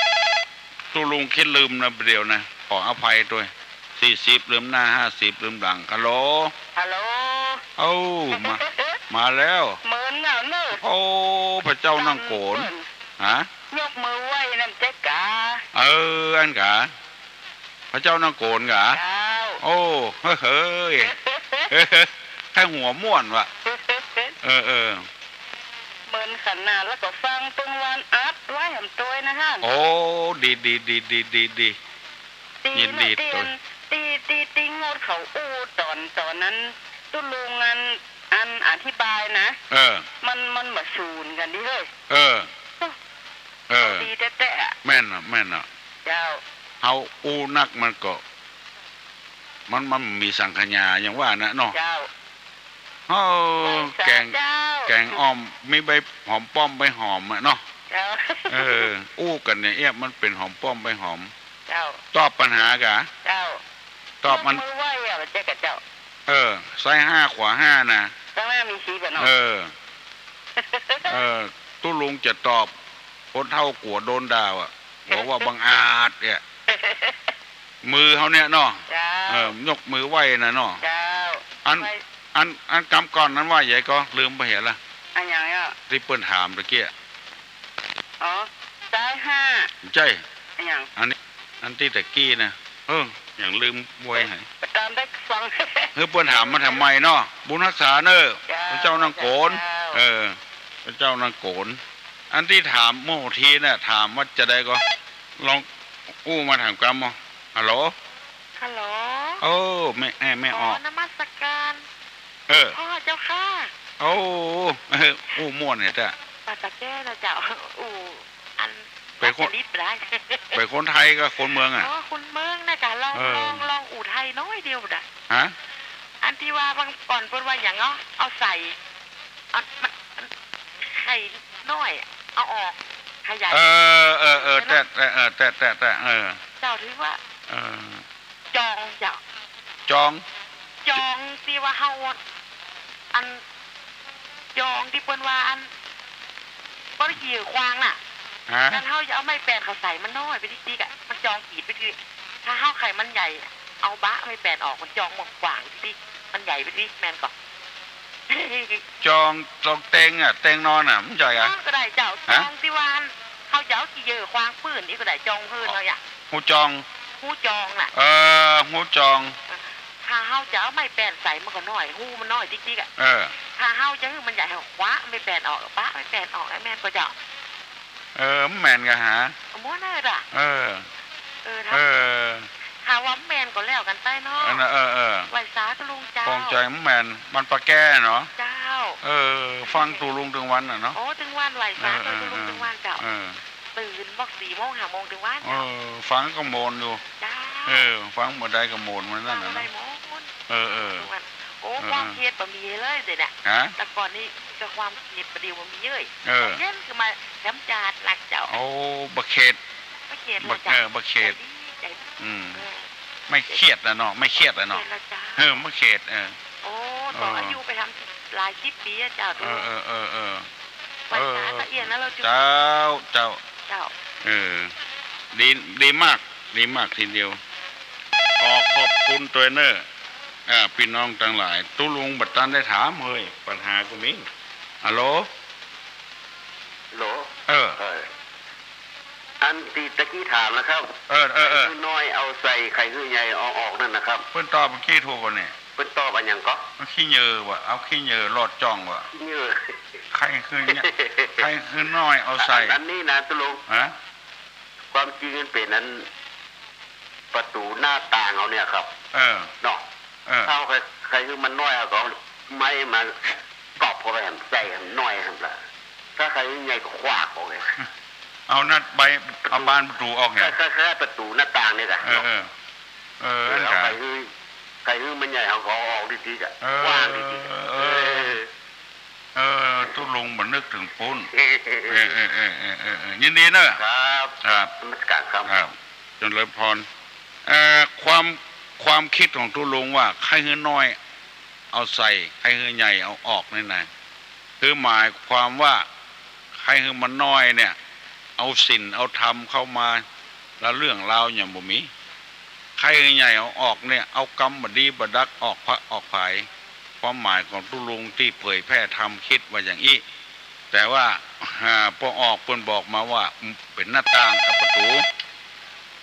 ตุ๊ลุงคิดลืมนะ เดี๋ยวนะ ขออภัยตวย สี่สิบลืมหน้า ห้าสิบลืมหลัง ฮัลโหล ฮัลโหล เอ้า มา มาแล้ว เมินแล้วเนอะ โอ้ พระเจ้านั่งโกน ฮะ ยกมือไหว้นั่นเจ๊กา เออ อันกา พระเจ้านั่งโกนกา เจ้า โอ้ เฮ้ย เฮ้ย ใค่หัวม่วนว่ะ เออ เออ เมินขนาด แล้วก็ฟังตึงวันอัดไว้แหมตวยนะฮะ โอ้ ดี ดี ดี ดี ดี ดี ตี้ ยินดี ตี้ ตวย ตี้ ตี้ ตี้งดเขาอู้ต๋อน ต๋อนนั้น ตุ๊ลุงอัน อันอธิบายนะ เออ มัน มันบ่สูนกั๋นดิเฮ้ย เออ เออ ดีแต๊ๆ อะ แม่นอะ แม่นอะ เจ้า เฮาอู้นักมันก็ มัน มันมีสังขยาอย่างว่านะเนาะ เจ้า เออ ไหว้สา แกง เจ้า แกงอ่อม มีใบหอมป้อมใบหอมอะเนาะ เจ้า เออ อู้กั๋นเนี่ย เอี้ย มันเป๋นหอมป้อมใบหอม เจ้า ตอบปัญหากา เจ้า ตอบมัน ยกมือไหว้อะ บ่าเจ๊กาเจ้า เออ ซ้ายห้า ขวาห้านะ ตังหน้ามีสิบอะเนาะ เออ เออ ตุ๊ลุงจะตอบ คนเฒ่ากั๋วโดนด่าอะ บอกว่าบังอาจเนี่ย มือเฮาเนี่ยเนาะ เจ้า เออ ยกมือไหว้นะเนาะ เจ้า อัน ไหว้ อัน อันกำก่อนนั้นว่าใหญ่ก็ลืมไปเหียละ อะหยังอะ ตี้เปิ้นถามตะกี้อะ อ๋อ ซ้ายห้า ใจ้ อะหยัง อันนี้ อันตี้ตะกี้นะ เออ อย่างลืมไว้ไหน ไปต๋ามได้ฟัง เฮ้ย เปิ้นถามมาทำไมเนาะ บุญฮักษาเน่อ เจ้า พระเจ้านั่งโกน เจ้า เออ พระเจ้านั่งโกน อันตี้ถามเมื่อกี้น่ะ ถามว่าจะใดก็ ลองอู้มาถามกำบ่ ฮัลโหล ฮัลโหล โอ้ แม่ แม่ แม่ออก ขอนมัสการ เออ พ่อเจ้าค่ะ โอ้ เออ อู้ม่วนเนี่ยจ้ะ ปาตะแก้นะเจ้า อู้ อัน เป๋นคน ปาตะลิบได้ เป๋นคนไทยกับคนเมืองอะ อ๋อ คนเมืองนะกะ ลอง เออ ลอง ลองอู้ไทยน้อยเดียวบ่ได้ ฮะ อ อันตี้ว่าบางก่อนเปิ้นว่าหยังเนาะ เอาใส่ เอา มัน มัน ไข่น้อย เอาออก ขยาย เออ เออ เออ ใช่ไหม แต๊ แต๊ เออ แต๊ แต๊ แต๊ เออ เจ้า ถือว่า เออ จองเจ้า จอง จองตี้ว่าเฮา อัน จองตี้เปิ้นว่าอัน บ่ได้ขี้เหยื่อขวางน่ะ ฮะ คันเฮาจะเอาไม้แปนเข้าใส่มันน้อยไปติ๊กๆ อะ มันจองกีดไปที ถ้าเฮาใค่มันใหญ่ เอาบะไม้แปนออก มันจองกว้างๆ ติ๊ก มันใหญ่ไปติ๊ก แม่นก่อ จอง จองเตียงอะ เตียงนอนอะ มันใหญ่อะ นอนก็ได้เจ้า ฮะ จองตี้ว่าอัน เฮาจะเอาขี้เหยื่อขวางปื้นนี่ก็ได้ จองพื้นเฮาอะ ฮูจอง ฮูจองน่ะ เออ ฮูจอง ถ้าเฮาจะเอาไม้แปนใส่มันก็น้อย ฮูมันน้อยติ๊กๆ อะ เออ ถ้าเฮาจะหื้อมันใหญ่ เฮาคว้าไม้แปนออก บะไม้แปนออก แล้วแม่นก่อเจ้า เออ มันแม่นก่อหา เอาหมดเลยล่ะ เออ เออ ถ้า เออ ถ้าว่าแม่นก็แล้วกั๋นไปเนาะ เออ เออ เออ ไหว้สาตุ๊ลุงเจ้า ปองใจ๋มันแม่น บ้านป่าแก้เนาะ เจ้า เออ ฟังตุ๊ลุงตึงวันน่ะเนาะ โอ้ ตึงวัน ไหว้สา เออ ตุ๊ลุง เออ ตึงวันเจ้า เออ ตื่นบอกสี่โมงห้าโมงตึงวันเจ้า เออ ฟังก็โมนอยู่ เจ้า เออ ฟังบ่ได้ก็โมนมันนั่นน่ะ ฟังบ่ได้ เนาะ โมน เออ เออ ตึงวัน โอ้ เออ ความเคียดบ่มีเลยเดี๋ยวนี้ ฮะ แต่ก่อนนี่ก็ความเคียดบ่ดีบ่มีเลย เออ เย็นขึ้นมาแถมจาดหลักเจ้า โอ้ บ่เคียด บ่เคียดเลยเจ้า บ่ เออ บ่เคียด ใจดี ใจดี อืม เออ ไม่เคียดน่ะเนาะ ไม่เคียดน่ะเนาะ บ่เคียดแล้วเจ้า เออ บ่เคียด เออ โอ้ ต่อ เออ อายุไปทำหลายสิบปีอะเจ้า เออ เออ เออ เออ ไหว้สาตะเอี้ยนแล้วเราจุ เจ้า เจ้า เจ้า เออ ดี ดีมาก ดีมากทีเดียว ขอขอบคุณตวยเน่อ อ่า ปี้น้องตังหลาย ตุ๊ลุงบ่ตันได้ถามเฮ้ย ปัญหาก็มี ฮัลโหล ฮัลโหล เออ เออ อันตี้ตะกี้ถามนะครับ เออ เออ เออ ใค่หื้อน้อยเอาใส่ ใค่หื้อใหญ่เอาออกนั่นนะครับ เปิ้นตอบเมื่อกี้ถูกก่อนี่ เปิ้นตอบอะหยังก่อ เอาขี้เหยื่อว่ะ เอาขี้เหยื่อลอดจ่องว่ะ ขี้เหยื่อ ใค่หื้อใหญ่ ใค่หื้อน้อยเอาใส่ อัน อันนี้นะตุ๊ลุง ฮะ ความจริงมันเป๋นอัน ประตู๋หน้าต่างเฮาเนี่ยครับ เออ เนาะ เออ ถ้าเฮาใค่ ใค่หื้อมันน้อย เฮาก็เอาไม้มาก๊อบเข้าไปหั้น ใส่หั้นน้อยหั้นละ ถ้าใค่หื้อใหญ่ก็ขว้างออกเลย เอาหน้าใบ เอาบานประตู๋ออกเนี่ย ใค่ ใค่ ใค่ประตู๋หน้าต่างเนี่ยกะ เออ เนาะ เออ เออ เออ อัน เอา กะ ใค่หื้อ ใค่หื้อมันใหญ่ เฮาก็เอาออกดีๆ กะ เออ ขว้างดีๆ กะ เออ เออ เออ ตุ๊ลุงบ่นึกเถิงปู๊น เออ เออ ยินดีเน่อ ครับ ครับ นมัสก๋านครับ ครับ เจริญพร เอ่อ ความ ความกึ๊ดของตุ๊ลุงว่า ใค่หื้อน้อยเอาใส่ ใค่หื้อใหญ่เอาออกนี่นะ คือหมายความว่า ใค่หื้อมันน้อยเนี่ย เอาศีลเอาธรรมเข้ามา แล้วเรื่องราวยังบ่มี ใค่หื้อใหญ่เอาออกเนี่ย เอากำบ่ดีบ่ดักออกผะออกผาย ความหมายของตุ๊ลุงตี้เผยแผ่ธรรมกึ๊ดว่าอย่างอี้ แต่ว่า อ่า ปอออกเปิ้นบอกมาว่า เป๋นหน้าต่างกับประตู๋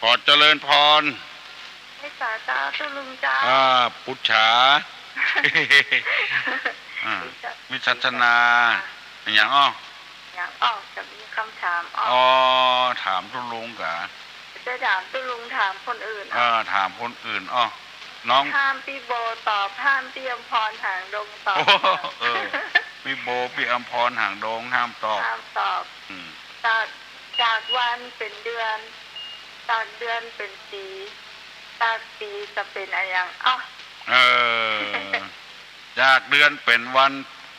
ขอเจริญพร ไหว้สาเจ้าตุ๊ลุงเจ้า อ่า ปุจฉา อ่า วิจัชนา อะหยังอ้อ หยังอ้อ จะมีกำถามอ้อ อ๋อ ถามตุ๊ลุงกา จะถามตุ๊ลุง ถามคนอื่น เออ ถามคนอื่นอ้อ น้อง ห้ามปี้โบตอบ ห้ามปี้อำพร หางดงตอบ โอ้ เออ ปี้โบ ปี้อำพร หางดง ห้ามตอบ ห้ามตอบ อืม จาก จากวันเป๋นเดือน จากเดือนเป๋นปี๋ จากปี๋จะเป๋นอะหยังอ้อ เออ จากเดือนเป๋นวัน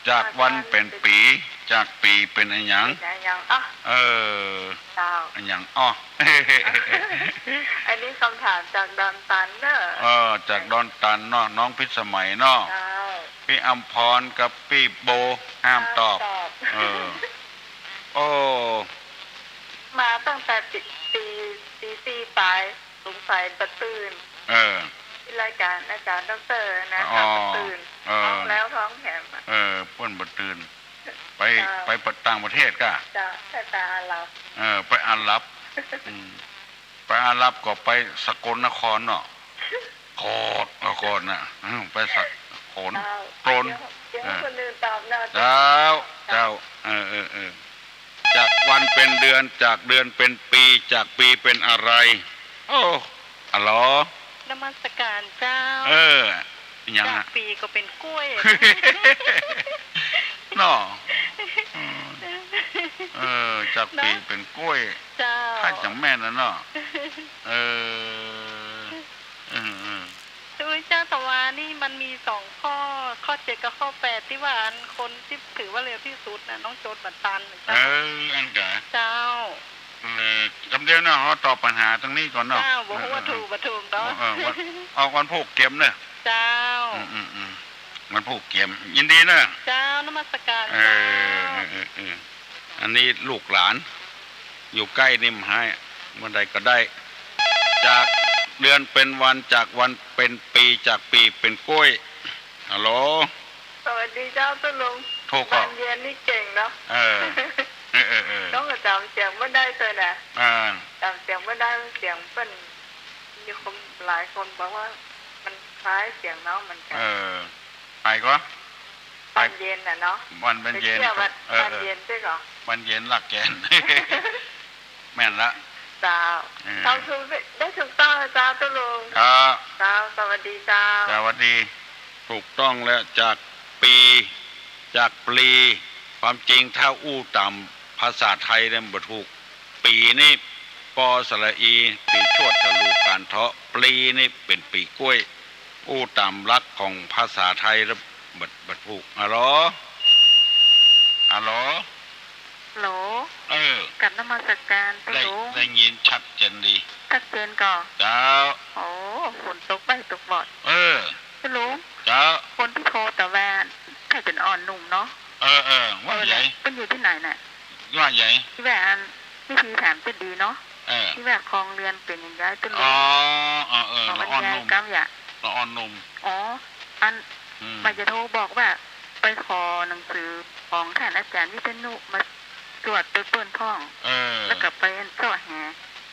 จากวันเป๋นปี๋ จากปี๋เป๋นอะหยัง เป๋นอะหยังอ้อ เออ เจ้า อะหยังอ้อ อันนี้กำถามจากดอนตันเน่อ เออ จากดอนตันเนาะ น้องพิสมัยเนาะ เจ้า ปี้อำพรกับปี้โบ ห้ามตอบ ห้ามตอบ เออ โอ้ มาตั้งแต่ตี ตี ตีสี่ปาย สงสัยบ่ตื่น เออ ตี้รายก๋านอาจ๋ารย์ด็อกเตอร์นะ อ๋อ บ่ตื่น เออ ท้องแล้วท้องแถมอะ เออ เปิ้นบ่ตื่น ไป เจ้า ไปต่างประเทศก่ะ เจ้า ไปอาหรับ เออ ไปอาหรับ อืม ไปอาหรับก็ไปสกลนครเนาะ โคตร เออ โคตรน่ะ อืม ไปสกล เจ้า โคตร เดี๋ยว เดี๋ยว เออ คนอื่นตอบเนาะ เจ้า เจ้า เจ้า เออ เออ เออ จากวันเป๋นเดือน จากเดือนเป๋นปี๋ จากปี๋เป๋นอะไร โอ้ อะหรอ นมัสก๋านเจ้า เออ หยังอะ จากปี๋ก็เป๋นกล้วย เนาะ อืม เออ จากปี๋เป๋นกล้วย เจ้า ถ้าจังแม่นน่ะเนาะ เออ เออ เออ คือเจ้า แต่ว่านี่มันมีสอง ก็ข้อแปดตี้ว่าอันคนตี้ถือว่าเร็วตี้สุดน่ะ น้องโจทย์บ่ตัน เออ อันกะ เจ้า เออ กำเดียวเนาะ เฮาตอบปัญหาตรงนี้ก่อนเนาะ เจ้า บ่ฮู้ว่าถูกบ่ถูกเนาะ เออ เออ วัน ออกวันพูกเกียมเนาะ เจ้า อืม อืม อืม วันพูกเกียม ยินดีเนาะ เจ้า นมัสการ เออ เจ้า เออ เออ เออ อันนี้ลูกหลาน อยู่ใก้นี่บ่ฮ้าย เมื่อใดก็ได้ จากเดือนเป๋นวัน จากวันเป๋นปี๋ จากปี๋เป๋นก๊วย ฮัลโหล สวัสดีเจ้าตุ๊ลุง ถูกครับ บานเย็นนี่เก่งเนาะ เออ เออ เออ เออ ต้องจ๋ำเสียงบ่ได้เตื้อนะ อ่า จ๋ำเสียงบ่ได้ เสียงเปิ้นมีคน หลายคนบอกว่ามันคล้ายเสียงน้องเหมือนกั๋น เออ ใผก่อ บานเย็นน่ะเนาะ บาน บานเย็น ไปเตี้ยววัด เออ บานเย็นใจ้ก่อ บานเย็นหลักแก่น แม่นละ เจ้า เออ เจ้า ถูก ได้ถูกต้องแล้วเจ้าตุ๊ลุง ครับ เจ้า สวัสดีเจ้า สวัสดี ถูกต้องแล้ว จากปี๋ จากปลี ความจริงถ้าอู้ต๋ามภาษาไทยเนี่ยบ่ถูก ปี๋นี่ ปอสระอี ปี๋ชวดทะลูกานเทาะ ปลีนี่เป๋นปี๋ก๊วย อู้ต๋ามหลักของภาษาไทยแล้วบ่ บ่ถูก ฮัลโหล ฮัลโหล ฮัลโหล เออ กราบนมัสการตุ๊ลุง ได้ยินชัดเจนดี ชัดเจนก่อ เจ้า โอ้ ฝนตกบ่ายตกบ่อย เออ ตุ๊ลุง เจ้า คนตี้โทรตะวัน ใค่เป๋นอ่อนหนุ่มเนาะ เออ เออ ว่าใหญ่ เปิ้นอยู่ตี้ไหนน่ะ ว่าใหญ่ ตี้ว่าอัน วิธีถามจะดีเนาะ เออ ตี้ว่าครองเรือนเป๋นอย่างใดตุ๊ลุง อ๋อ เออ เออ ละอ่อนหนุ่ม กำยะ ละอ่อนหนุ่ม อ๋อ อัน อืม บ่าจะโทรบอกว่า ไปขอหนังสือของต้านอาจ๋ารย์วิษณุมาตรวจไปเปิ้นพ่อง เออ แล้วก็ไปเซาะหา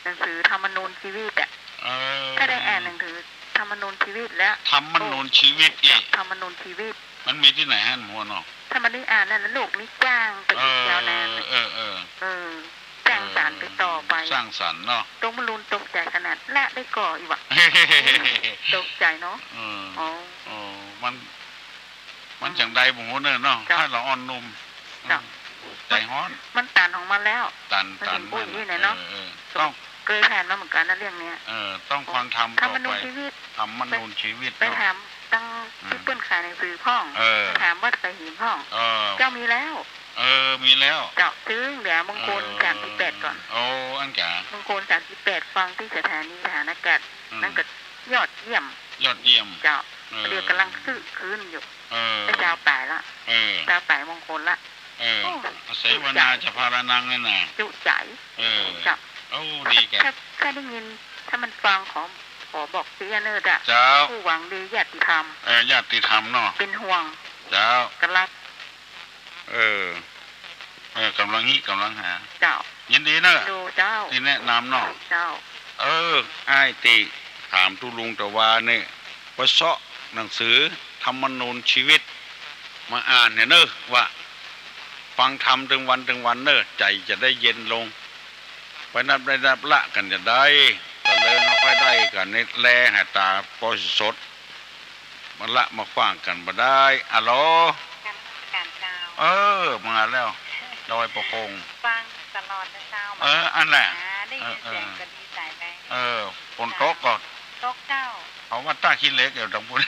หนังสือธรรมนูญชีวิตอะ เออ ถ้าได้อ่านหนังสือธรรมนูญชีวิตแล้ว ธรรมนูญชีวิตอีก ธรรมนูญชีวิต มันมีตี้ไหนหั้นหัวเนาะ ถ้ามันได้อ่านแล้ว โลกนี้กว้างไปอีกยาวนาน เออ เออ เออ เออ สร้างสรรค์ไปต่อไป สร้างสรรค์เนาะ ตกมะลุนตกใจ๋ขนาดละได้ก่ออีกว่ะ ตกใจ๋เนาะ เออ อ๋อ เออ มัน มันจั่งใดบ่ฮู้เน่อเนาะ เจ้า ถ้าละอ่อนหนุ่ม เจ้า ใจ๋ฮ้อน มันตันของมันแล้ว ตัน มัน ตัน ถึงปุ้ย มัน นี่แหละเนาะ เออ เออ ต้อง เกยผ่านมาเหมือนกั๋นนะเรื่องเนี้ย เออ ต้องฟังธรรมต่อไป ธรรมนูญชีวิต ธรรมนูญชีวิต ไป เนาะ ถาม ตัง อืม ตี้เปิ้นขายหนังสือพ่อง เออ ถามวัดสะหิมพ่อง เออ เจ้ามีแล้ว เออ มีแล้ว เจ้า ตึงเดี๋ยวมงคล เออ สามสิบแปดก่อน โอ้ อันกะ มงคลสามสิบแปด ฟังตี้สถานีทหารอากาศ อืม นั่นก็ยอดเยี่ยม ยอดเยี่ยม เจ้า เออ เดี๋ยวก่ำลังซื้อคืนอยู่ เออ ได้ซาวป๋ายละ เออ ซาวป๋ายมงคลละ เออ โอ้ อเสวนาจะพารานังเนี่ยนะ จุใจ๋ เออ เจ้า โอ้ ดีแก่ ถ้า ถ้าได้ยิน ถ้ามันฟังขอ ขอบอกเสี้ยเน่อเจ้า เจ้า ผู้หวังดีญาติธรรม เออ ญาติธรรมเนาะ เป๋นห่วง เจ้า ก่ำลัง เออ เออ ก่ำลังฮิ ก่ำลังหา เจ้า ยินดีเน่อ ดูเจ้า ตี้แนะนำเนาะ เจ้า เออ อ้ายตี้ถามตุ๊ลุงตะวาเนี่ย ไปเซาะหนังสือธรรมนูญชีวิต มาอ่านเนี่ยเน่อ ว่าฟังธรรมตึงวันตึงวันเน่อ ใจ๋จะได้เย็นลง ไปนับได้นับละกั๋นจะได้ ตะเลิงเอาไปได้กั๋นนี่แล หาต๋าปอสิสด มาละมาขว้างกั๋นบ่ได้ อะโหล กราบนมัสก๋านเจ้า เออ มาแล้ว ดอยปะโคง ฟังตลอดนะเจ้า เออ อันแหละ อ่า ได้ยินเสียง เออ เออ ก็ดีใจ๋ไป เออ ฝนตกก่อ ตกเจ้า เพราะว่าต้าขี้เหล็กอยู่ตรงปุ้น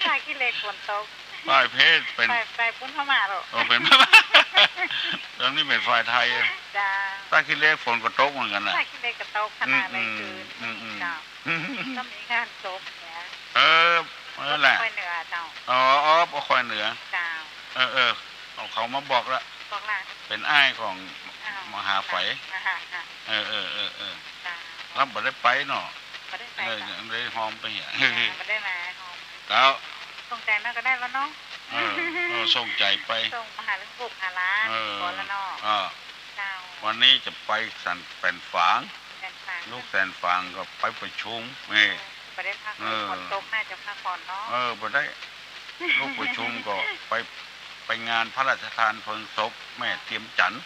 ต้าขี้เหล็กฝนตก ป้ายเพชรเป๋น ไป ไปปุ้นพม่าเหรอ เออ เป๋นพม่า ตรงนี้เป๋นฝ่ายไทย เจ้า ต้าขี้เหล็กฝนก็ตกเหมือนกั๋นนะ ต้าขี้เหล็กก็ตกขนาดเลย อืม คือ อืม อืม เจ้า ก็มีงานศพเนี่ย เออ นั่นแหละ ค่อยเหนือเจ้า อ๋อ อ๋อ บ่ค่อยเหนือ เจ้า เออ เออ เอาเขามาบอกละ บอกละ เป๋นอ้ายของ อ้าว มหาไฝ อ่าฮะ อ่า เออ เออ เออ เออ เจ้า แล้วบ่ได้ไปเนาะ บ่ได้ไป เออ เจ้า ยังบ่ได้ฮอมไปเหีย อ่า บ่ได้มาฮอม เจ้า ส่งใจ๋มาก็ได้แล้วเนาะ เออ เออ ส่งใจ๋ไป ส่งมาหาเรื่องปลูกหาหล้าน เออ ก่อนละเนาะ เออ เจ้า วันนี้จะไปสันแสนฝาง แสนฝาง ลูกแสนฝางก็ไปประชุม นี่ บ่ได้พักเลย เออ ฝนตกน่าจะพักผ่อนเนาะ เออ บ่ได้ ลูกประชุมก็ไป ไปงานพระราชทานเพลิงศพแม่เทียมจันทร์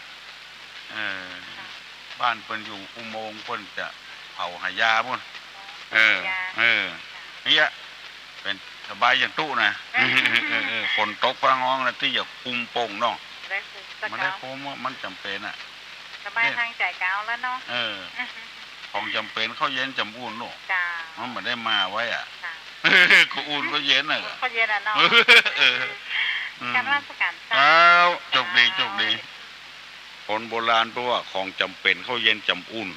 เออ ค่ะ บ้านเปิ้นอยู่อุโมงค์ เปิ้นจะเผาหายาปุ้น เออ หายา เออ ค่ะ เนี่ย เป๋นสบายอย่างตุ๊นะ เออ เออ เออ ฝนตกฟ้าฮ้องแล้วตี้จะคุมโป่งเนาะ บ่ได้คุมสัก บ่ได้คุม มันจ๋ำเป๋นอะ สบาย เนี่ย ตางใจ๋เก่าแล้วเนาะ เออ ของจ๋ำเป๋น ข้าวเย็นจ๋ำอุ่นเนาะ เจ้า มันบ่ได้มาไว้อะ เจ้า ก็อุ่นก็เย็นน่ะ ก็เย็นน่ะเนาะ เออ อืม กราบนมัสก๋านเจ้า อ้าว โชคดี โชคดี คนโบราณเปิ้นว่าของจ๋ำเป๋นเข้าเย็นจ๋ำอุ่น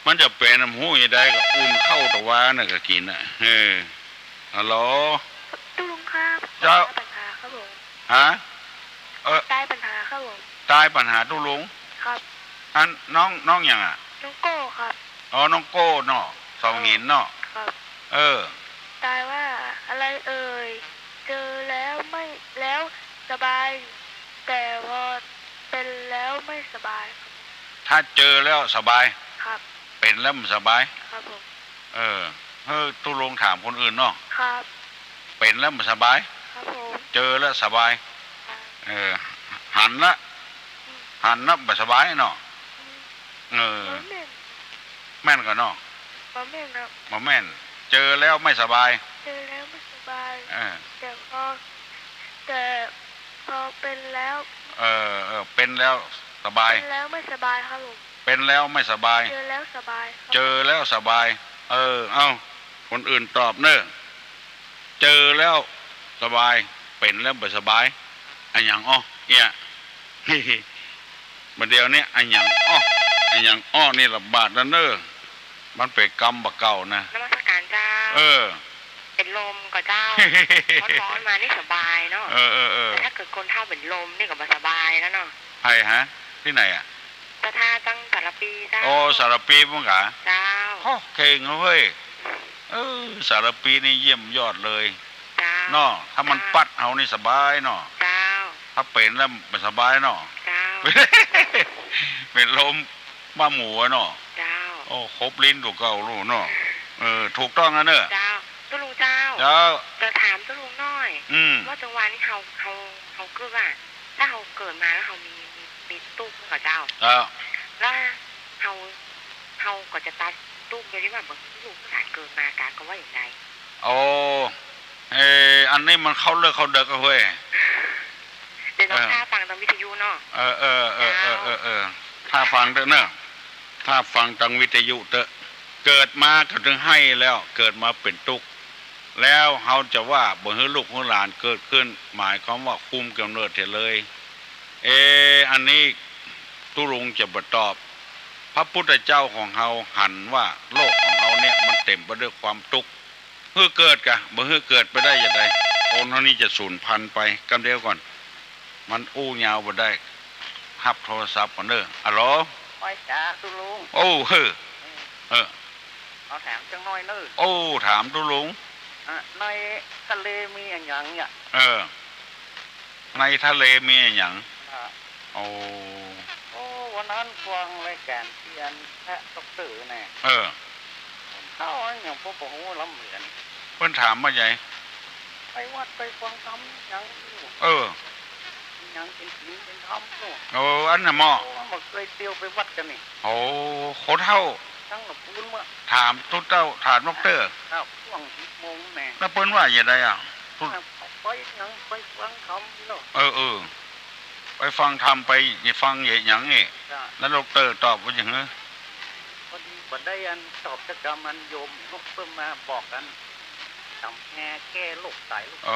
มันจะเป๋นน้ำหู้ยังไงก็อุ่นเข้าตะวาน่ะก็กิ๋นน่ะ เออ ฮัลโหล ตุ๊ลุงครับ เจ้า ผมตายปัญหาครับผม ฮะ เออ ตายปัญหาครับผม ตายปัญหาตุ๊ลุง ครับ อันน้อง น้องหยังอะ น้องโก้ครับ อ๋อ น้องโก้เนาะ เสาหินเนาะ ครับ เออ ตายว่าอะไรเอ่ย เจอแล้วไม่ แล้วสบาย แต่พอเป็นแล้วไม่สบายครับ ถ้าเจอแล้วสบาย ครับ เป๋นแล้วบ่สบาย ครับผม เออ เฮ้อ ตุ๊ลุงถามคนอื่นเนาะ ครับ เป๋นแล้วบ่สบาย ครับผม เจอแล้วสบาย ครับ เออ หันละ อืม หันละบ่สบายเนาะ อืม เออ บ่แม่น แม่นก่อเนาะ บ่แม่นครับ บ่แม่น เจอแล้วไม่สบาย เจอแล้วไม่สบาย เออ แต่พอ แต่พอเป็นแล้ว เออ เออ เป๋นแล้วสบาย เป๋นแล้วไม่สบายครับผม เป๋นแล้วไม่สบาย เจอแล้วสบายครับ เจอแล้วสบาย เออ เอ้า คนอื่นตอบเน่อ เจอแล้วสบาย เป๋นแล้วบ่สบาย อะหยังอ้อ เอี้ย บ่าเดี่ยวนี้อะหยังอ้อ อะหยังอ้อนี่ระบาดแล้วเน่อ มันเป๋นกำบ่าเก่านะ นมัสก๋านเจ้า เออ เป๋นลมก่อเจ้า ฮ้อนๆ มานี่สบายเนาะ เออ เออ เออ แต่ถ้าเกิดคนเฒ่าเป๋นลมนี่ก็บ่สบายแล้วเนาะ ใผฮะ ตี้ไหนอะ เจ้าท่าตังสารภีเจ้า โอ้ สารภีปุ้นกา เจ้า โอ้ เก่งเว้ย เออ สารภีนี่เยี่ยมยอดเลย เจ้า เนาะ ถ้ามัน เจ้า ปั๊ดเฮานี่สบายเนาะ เจ้า ถ้าเป๋นแล้วบ่สบายเนาะ เจ้า เป๋นลมบ้าหมูอะเนาะ เจ้า โอ้ ครบลิ้นตั๋วเก่าลูกเนาะ เออ ถูกต้องแล้วเน่อ เจ้า ตุ๊ลุงเจ้า เจ้า จะถามตุ๊ลุงหน้อย อืม ว่าจังหวะนี้เฮา เฮา เฮาเกิดว่า ถ้าเฮาเกิดมาแล้วเฮามี มี มีตุ๊กข์ก่อเจ้า เจ้า แล้วเฮา เฮาก็จะตัดตุ๊กข์โดยตี้ว่าบ่หื้อลูกหื้อหลานเกิดมากา ก็ว่าอย่างใด โอ้ เอ่อ อันนี้มันเข้าเลิกเข้าเดิกอะเฮ้ย เดี๋ยวน้อง เออ ถ้าฟังตางวิทยุเนาะ เออ เออ เออ เจ้า เออ เออ เออ ถ้าฟังเต๊อะเน่อ ถ้าฟังตางวิทยุเต๊อะ เกิดมาก็ถึงไห้แล้ว เกิดมาเป๋นตุ๊กข์ แล้วเฮาจะว่าบ่หื้อลูกหื้อหลานเกิดขึ้น หมายความว่าคุมก๋ำเนิดเหียเลย เอ อันนี้ตุ๊ลุงจะบ่ตอบ พระพุทธเจ้าของเฮาหันว่าโลกของเฮาเนี่ยมันเต็มไปด้วยความตุ๊กข์ หื้อเกิดกา บ่หื้อเกิดไปได้อย่างใด คนเฮานี่จะสูญพันธุ์ไป กำเดียวก่อน มันอู้ยาวบ่ได้ ฮับโทรศัพท์ก่อนเน่อ ฮัลโหล ไหว้สาตุ๊ลุง โอ้ เฮ้อ เออ เออ เอาถามจักหน้อยเน่อ โอ้ ถามตุ๊ลุง อ่ะ ในทะเลมีอะหยังเนี่ย เออ ในทะเลมีอะหยัง อ่ะ โอ้ โอ้ วันนั้นฟังรายก๋านเตียนพระด็อกเตอร์แน่ เออ เฒ่าอะหยัง ผมบ่ฮู้ล้ำเหลือ เปิ้นถามว่าไง ไปวัดไปฟังธรรมหยังอยู่ เออ หยังเป๋นศีลเป๋นธรรมอยู่ เออ อันน่ะหม้อ โอ้ บ่เกยเตียวไปวัดกานี่ โอ้ คนเฒ่า ตั้งแต่ปูนเมื่อ ถามตุ๊เต้า ถามด็อกเตอร์ ครับช่วงสิบโมงแน่ แล้วเปิ้นว่าอย่างใดอะ ตุ๊ ไปหยัง ไปฟังธรรมเนาะ เออ เออ ไปฟังธรรม ไปฟังหยังนี่ จ้ะ แล้วด็อกเตอร์ตอบว่าหยัง พอดีบ่ได้อันตอบจักกำ อันโยมเปิ้นมาบอกอัน ต๋ำแฮแก้โรคต๋ายโรค เอ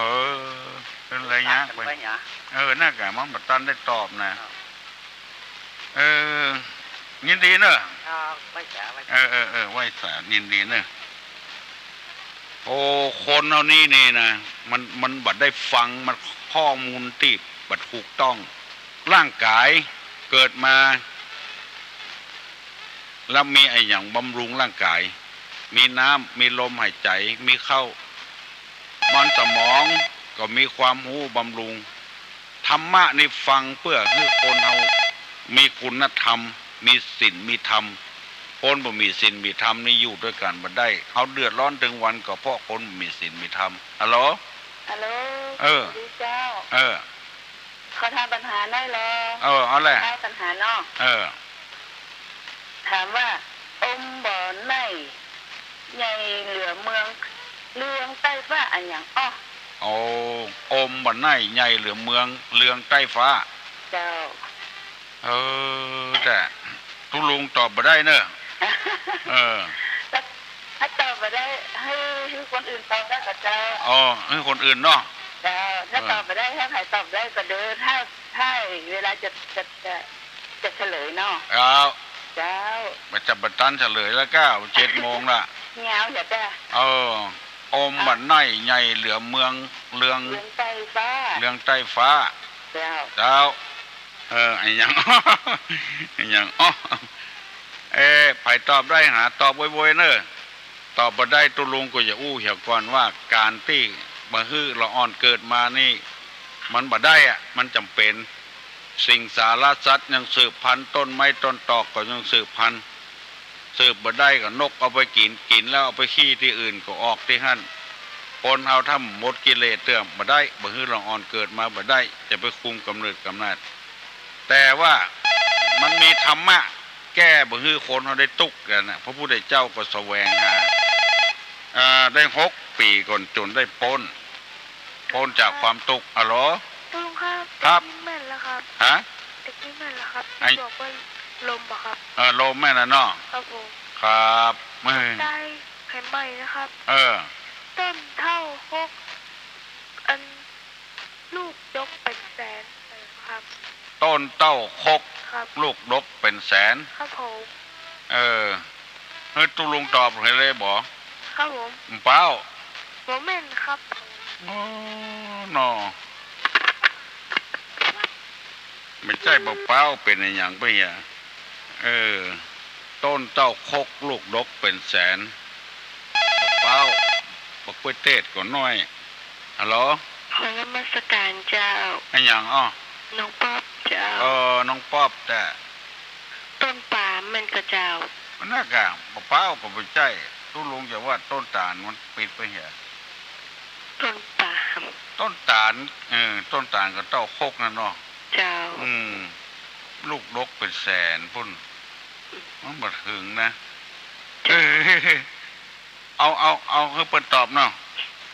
อ เปิ้นเลยยากไป ไปหยัง เออ นั่นกะ มันบ่ตันได้ตอบนะ ครับ เออ ยินดีเน่อ ครับ ไหว้สา ไหว้สา เออ เออ เออ ไหว้สา ยินดีเน่อ โอ้ คนเฮานี่นี่นะ มัน มันบ่ได้ฟัง มันข้อมูลตี้บ่ถูกต้อง ร่างก๋ายเกิดมา แล้วมีอะหยังบำรุงร่างก๋าย มีน้ำ มีลมหายใจ๋ มีข้าว มันสมองก็มีความฮู้บำรุง ธรรมะนี่ฟังเปื้อหื้อคนเฮามีคุณธรรม มีศีล มีธรรม คนบ่มีศีล มีธรรมนี่อยู่ตวยกั๋นบ่ได้ เฮาเดือดร้อนตึงวันก็เพราะคนบ่มีศีล มีธรรม ฮัลโหล ฮัลโหล เออ สวัสดีเจ้า เออ ขอถามปัญหาหน้อยลอ เออ เอาแหละ ถามปัญหาเนาะ เออ ถามว่า อมบ่อไน่ ใหญ่เหลือเมือง เรืองใต้ฟ้าอะหยังอ้อ โอ้ อมบ่อไน่ ใหญ่เหลือเมือง เรืองใต้ฟ้า เจ้า เออ แต่ตุ๊ลุงตอบบ่ได้เน่อ เออ ถ้า ถ้าตอบบ่ได้ หื้อ คือคนอื่นตอบได้ก่อเจ้า อ๋อ หื้อคนอื่นเนาะ เจ้า ถ้า เออ ตอบบ่ได้ ถ้าใผตอบได้ก็เดิน ถ้า ถ้าเวลาจะ จะ จะ จะเฉลยเนาะ เจ้า เจ้า บ่จะบ่ตันเฉลยแล้วก้า เจ็ดโมงละ เหียวเหียเจ้า เออ โอม อ่ะ บ่าไน่ใหญ่เหลือเมือง เรือง เรืองใต้ฟ้า เรืองใต้ฟ้า เจ้า เจ้า เออ อะหยัง อะหยัง อ๋อ เอ๊ะ ใผตอบได้หาตอบโวยๆ เน่อ ตอบบ่ได้ตุ๊ลุงก็อย่าอู้เหียก่อนว่าก๋านตี้บ่หื้อละอ่อนเกิดมานี่ มันบ่ได้อะ มันจ๋ำเป๋น สิงสารสัตว์ยังสืบพันธุ์ ต้นไม้ต้นตอกก็ยังสืบพันธุ์ สืบบ่ได้ก็นกเอาไปกิ๋น กิ๋นแล้วเอาไปขี้ตี้อื่นก็ออกตี้หั้น คนเฮาถ้าหมดกิเลสเตื้อบ่ได้ บ่หื้อละอ่อนเกิดมาบ่ได้ จะไปคุมก๋ำเนิดก๋ำเนิด แต่ว่ามันมีธรรมะแก้บ่หื้อคนเฮาได้ตุ๊กข์กั๋นนะ พระพุทธเจ้าก็แสวงหา เอ่อ ได้หกปี๋ก่อนจนได้ป๊น ป๊นจากความตุ๊กข์ อะโหล ลุงครับ ครับ ตะกี้แม่นแล้วครับ ฮะ ตะกี้แม่นแล้วครับ ไอ้ ตี้บอกว่าลมอะครับ เออ ลมแม่นน่ะเนาะ ครับผม ครับ เออ ได้แผนใหม่นะครับ เออ ต้นเต้าฮก อัน ลูกดกเป๋นแสน เออ ครับ ต้นเต้าฮก ครับ ลูกดกเป๋นแสน ครับผม เออ เฮ้ย ตุ๊ลุงตอบหื้อเลยบ่ ครับผม บ่เป๊า บ่แม่นครับผม โอ้ เนาะ บ่ใจ้บ่เป๊า เป๋นอะหยังไปเหีย เออ ต้นเต้าฮก ลูกดกเป๋นแสน บ่เป๊า บ่กล้วยเตดก็น้อย ฮัลโหล ขอนมัสการเจ้า อะหยัง อ้อ น้องป๊อบเจ้า เออ น้องป๊อบ แต่ ต้นปาล์มแม่นก่อเจ้า มันน่ากะ บ่เป๊าก็บ่ใจ้ ตุ๊ลุงจะว่าต้นตาลมันปิดไปเหีย ต้นปาล์ม ต้นตาล เออ ต้นตาลก็เต้าฮกนั่นเนาะ เจ้า อืม ลูกดกเป๋นแสนปุ้น มันบ่เถิงนะ เจ้า เออ เอา เอา เอาหื้อเปิ้นตอบเนาะ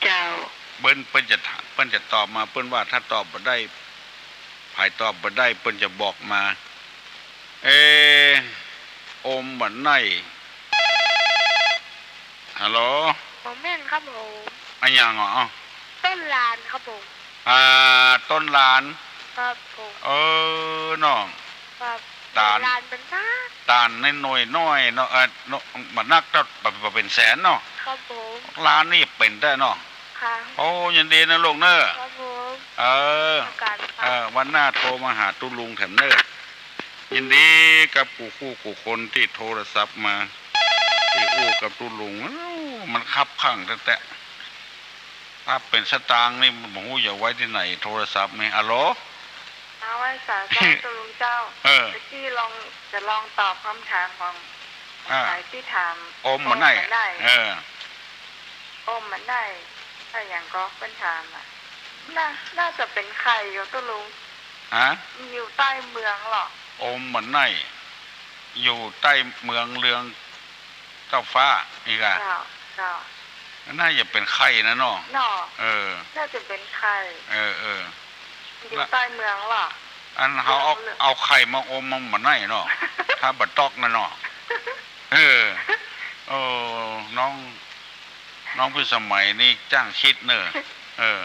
เจ้า เปิ้น เปิ้นจะถาม เปิ้นจะตอบมา เปิ้นว่าถ้าตอบบ่ได้ ใผตอบบ่ได้ เปิ้นจะบอกมา เอ๊ะ โอมบ่าไน่ ฮัลโหล บ่แม่นครับผม อะหยังเหรอ ต้นลานครับผม อ่า ต้นลาน ครับผม เออ เนาะ ครับ ตาล ลานเป๋นตาล ตาลน้อยๆ น้อยเนาะ เออ เนาะ บ่นักเต้า บ่ บ่เป๋นแสนเนาะ ครับผม ลานนี่เป๋นแต๊เนาะ ค่ะ โอ้ ยินดีนะลูกเน่อ ครับผม เออ เออ วันหน้าโทรมาหาตุ๊ลุงแถมเน่อ ยินดีกับกู้คู่กู้คนตี้โทรศัพท์มา ตี้อู้กับตุ๊ลุง มันคับข้างแต๊ๆ ถ้าเป๋นสตางค์นี่ บ่ฮู้จะไว้ตี้ไหน โทรศัพท์นี่ อะโหล เอาไว้สาธุเจ้าลุงเจ้า เออ ตะกี้ลอง จะลองตอบกำถามของ อ่า ใผตี้ถาม โอมบ่าไน่ โอมบ่าไน่ เออ โอมบ่าไน่ อะหยังก็เปิ้นถามอะ น่า น่าจะเป๋นไข่อยู่เจ้าลุง ฮะ อยู่ใต้เมืองเหรอ โอมบ่าไน่ อยู่ใต้เมืองเรือง เต้าฟ้า นี่กะ เจ้า เจ้า น่าจะเป๋นไข่นะเนาะ เนาะ เออ น่าจะเป๋นไข่ เออ เออ อยู่ใต้เมืองเหรอ อันเฮาเอา เมือง เอาไข่มาอมมันบ่าไน่เนาะ ถ้าบ่ต๊อกนะเนาะ เออ โอ้ น้อง น้องพิสมัยนี่จ้างกึ๊ดเน่อ เออ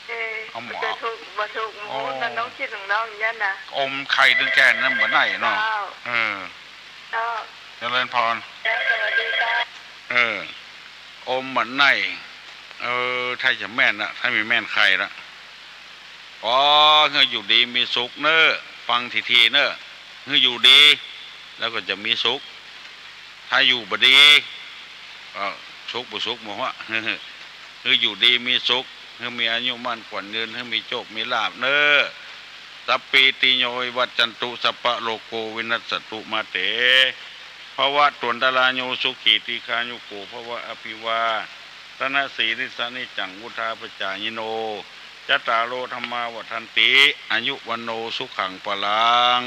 เออ เอาหมอ บ่ถูก บ่ถูกหมู่ โอ้ นั่นน้องกึ๊ดของน้องอย่างนั้นนะ อมไข่ตึงแก่นนั่นบ่าไน่เนาะ เจ้า เออ เจ้า เจริญพร เจ้า สวัสดีเจ้า เออ โอมบ่าไน่ เออ ถ้าจะแม่นนะ ถ้ามีแม่นไข่ละ ขอหื้ออยู่ดีมีสุขเน่อ ฟังทีๆ เน่อ หื้ออยู่ดี แล้วก็จะมีสุข ถ้าอยู่บ่ดี ก็สุขบ่สุขบ่ฮู้ หื้ออยู่ดีมีสุข หื้อมีอายุมั่นขวัญยืน หื้อมีโชคมีลาภเน่อ สัพพีติโยวิวัชชันตุ สัพพะโรโควินัสสตุมาเต ภวะตวันตรายโยสุขีทีฆายุโกภวะ อภิวาทะนะสีลิสสะนิจจังวุฑฒาปจายิโน จัตตาโรธัมมาวัฑฒันติ อายุวัณโณสุขังพลัง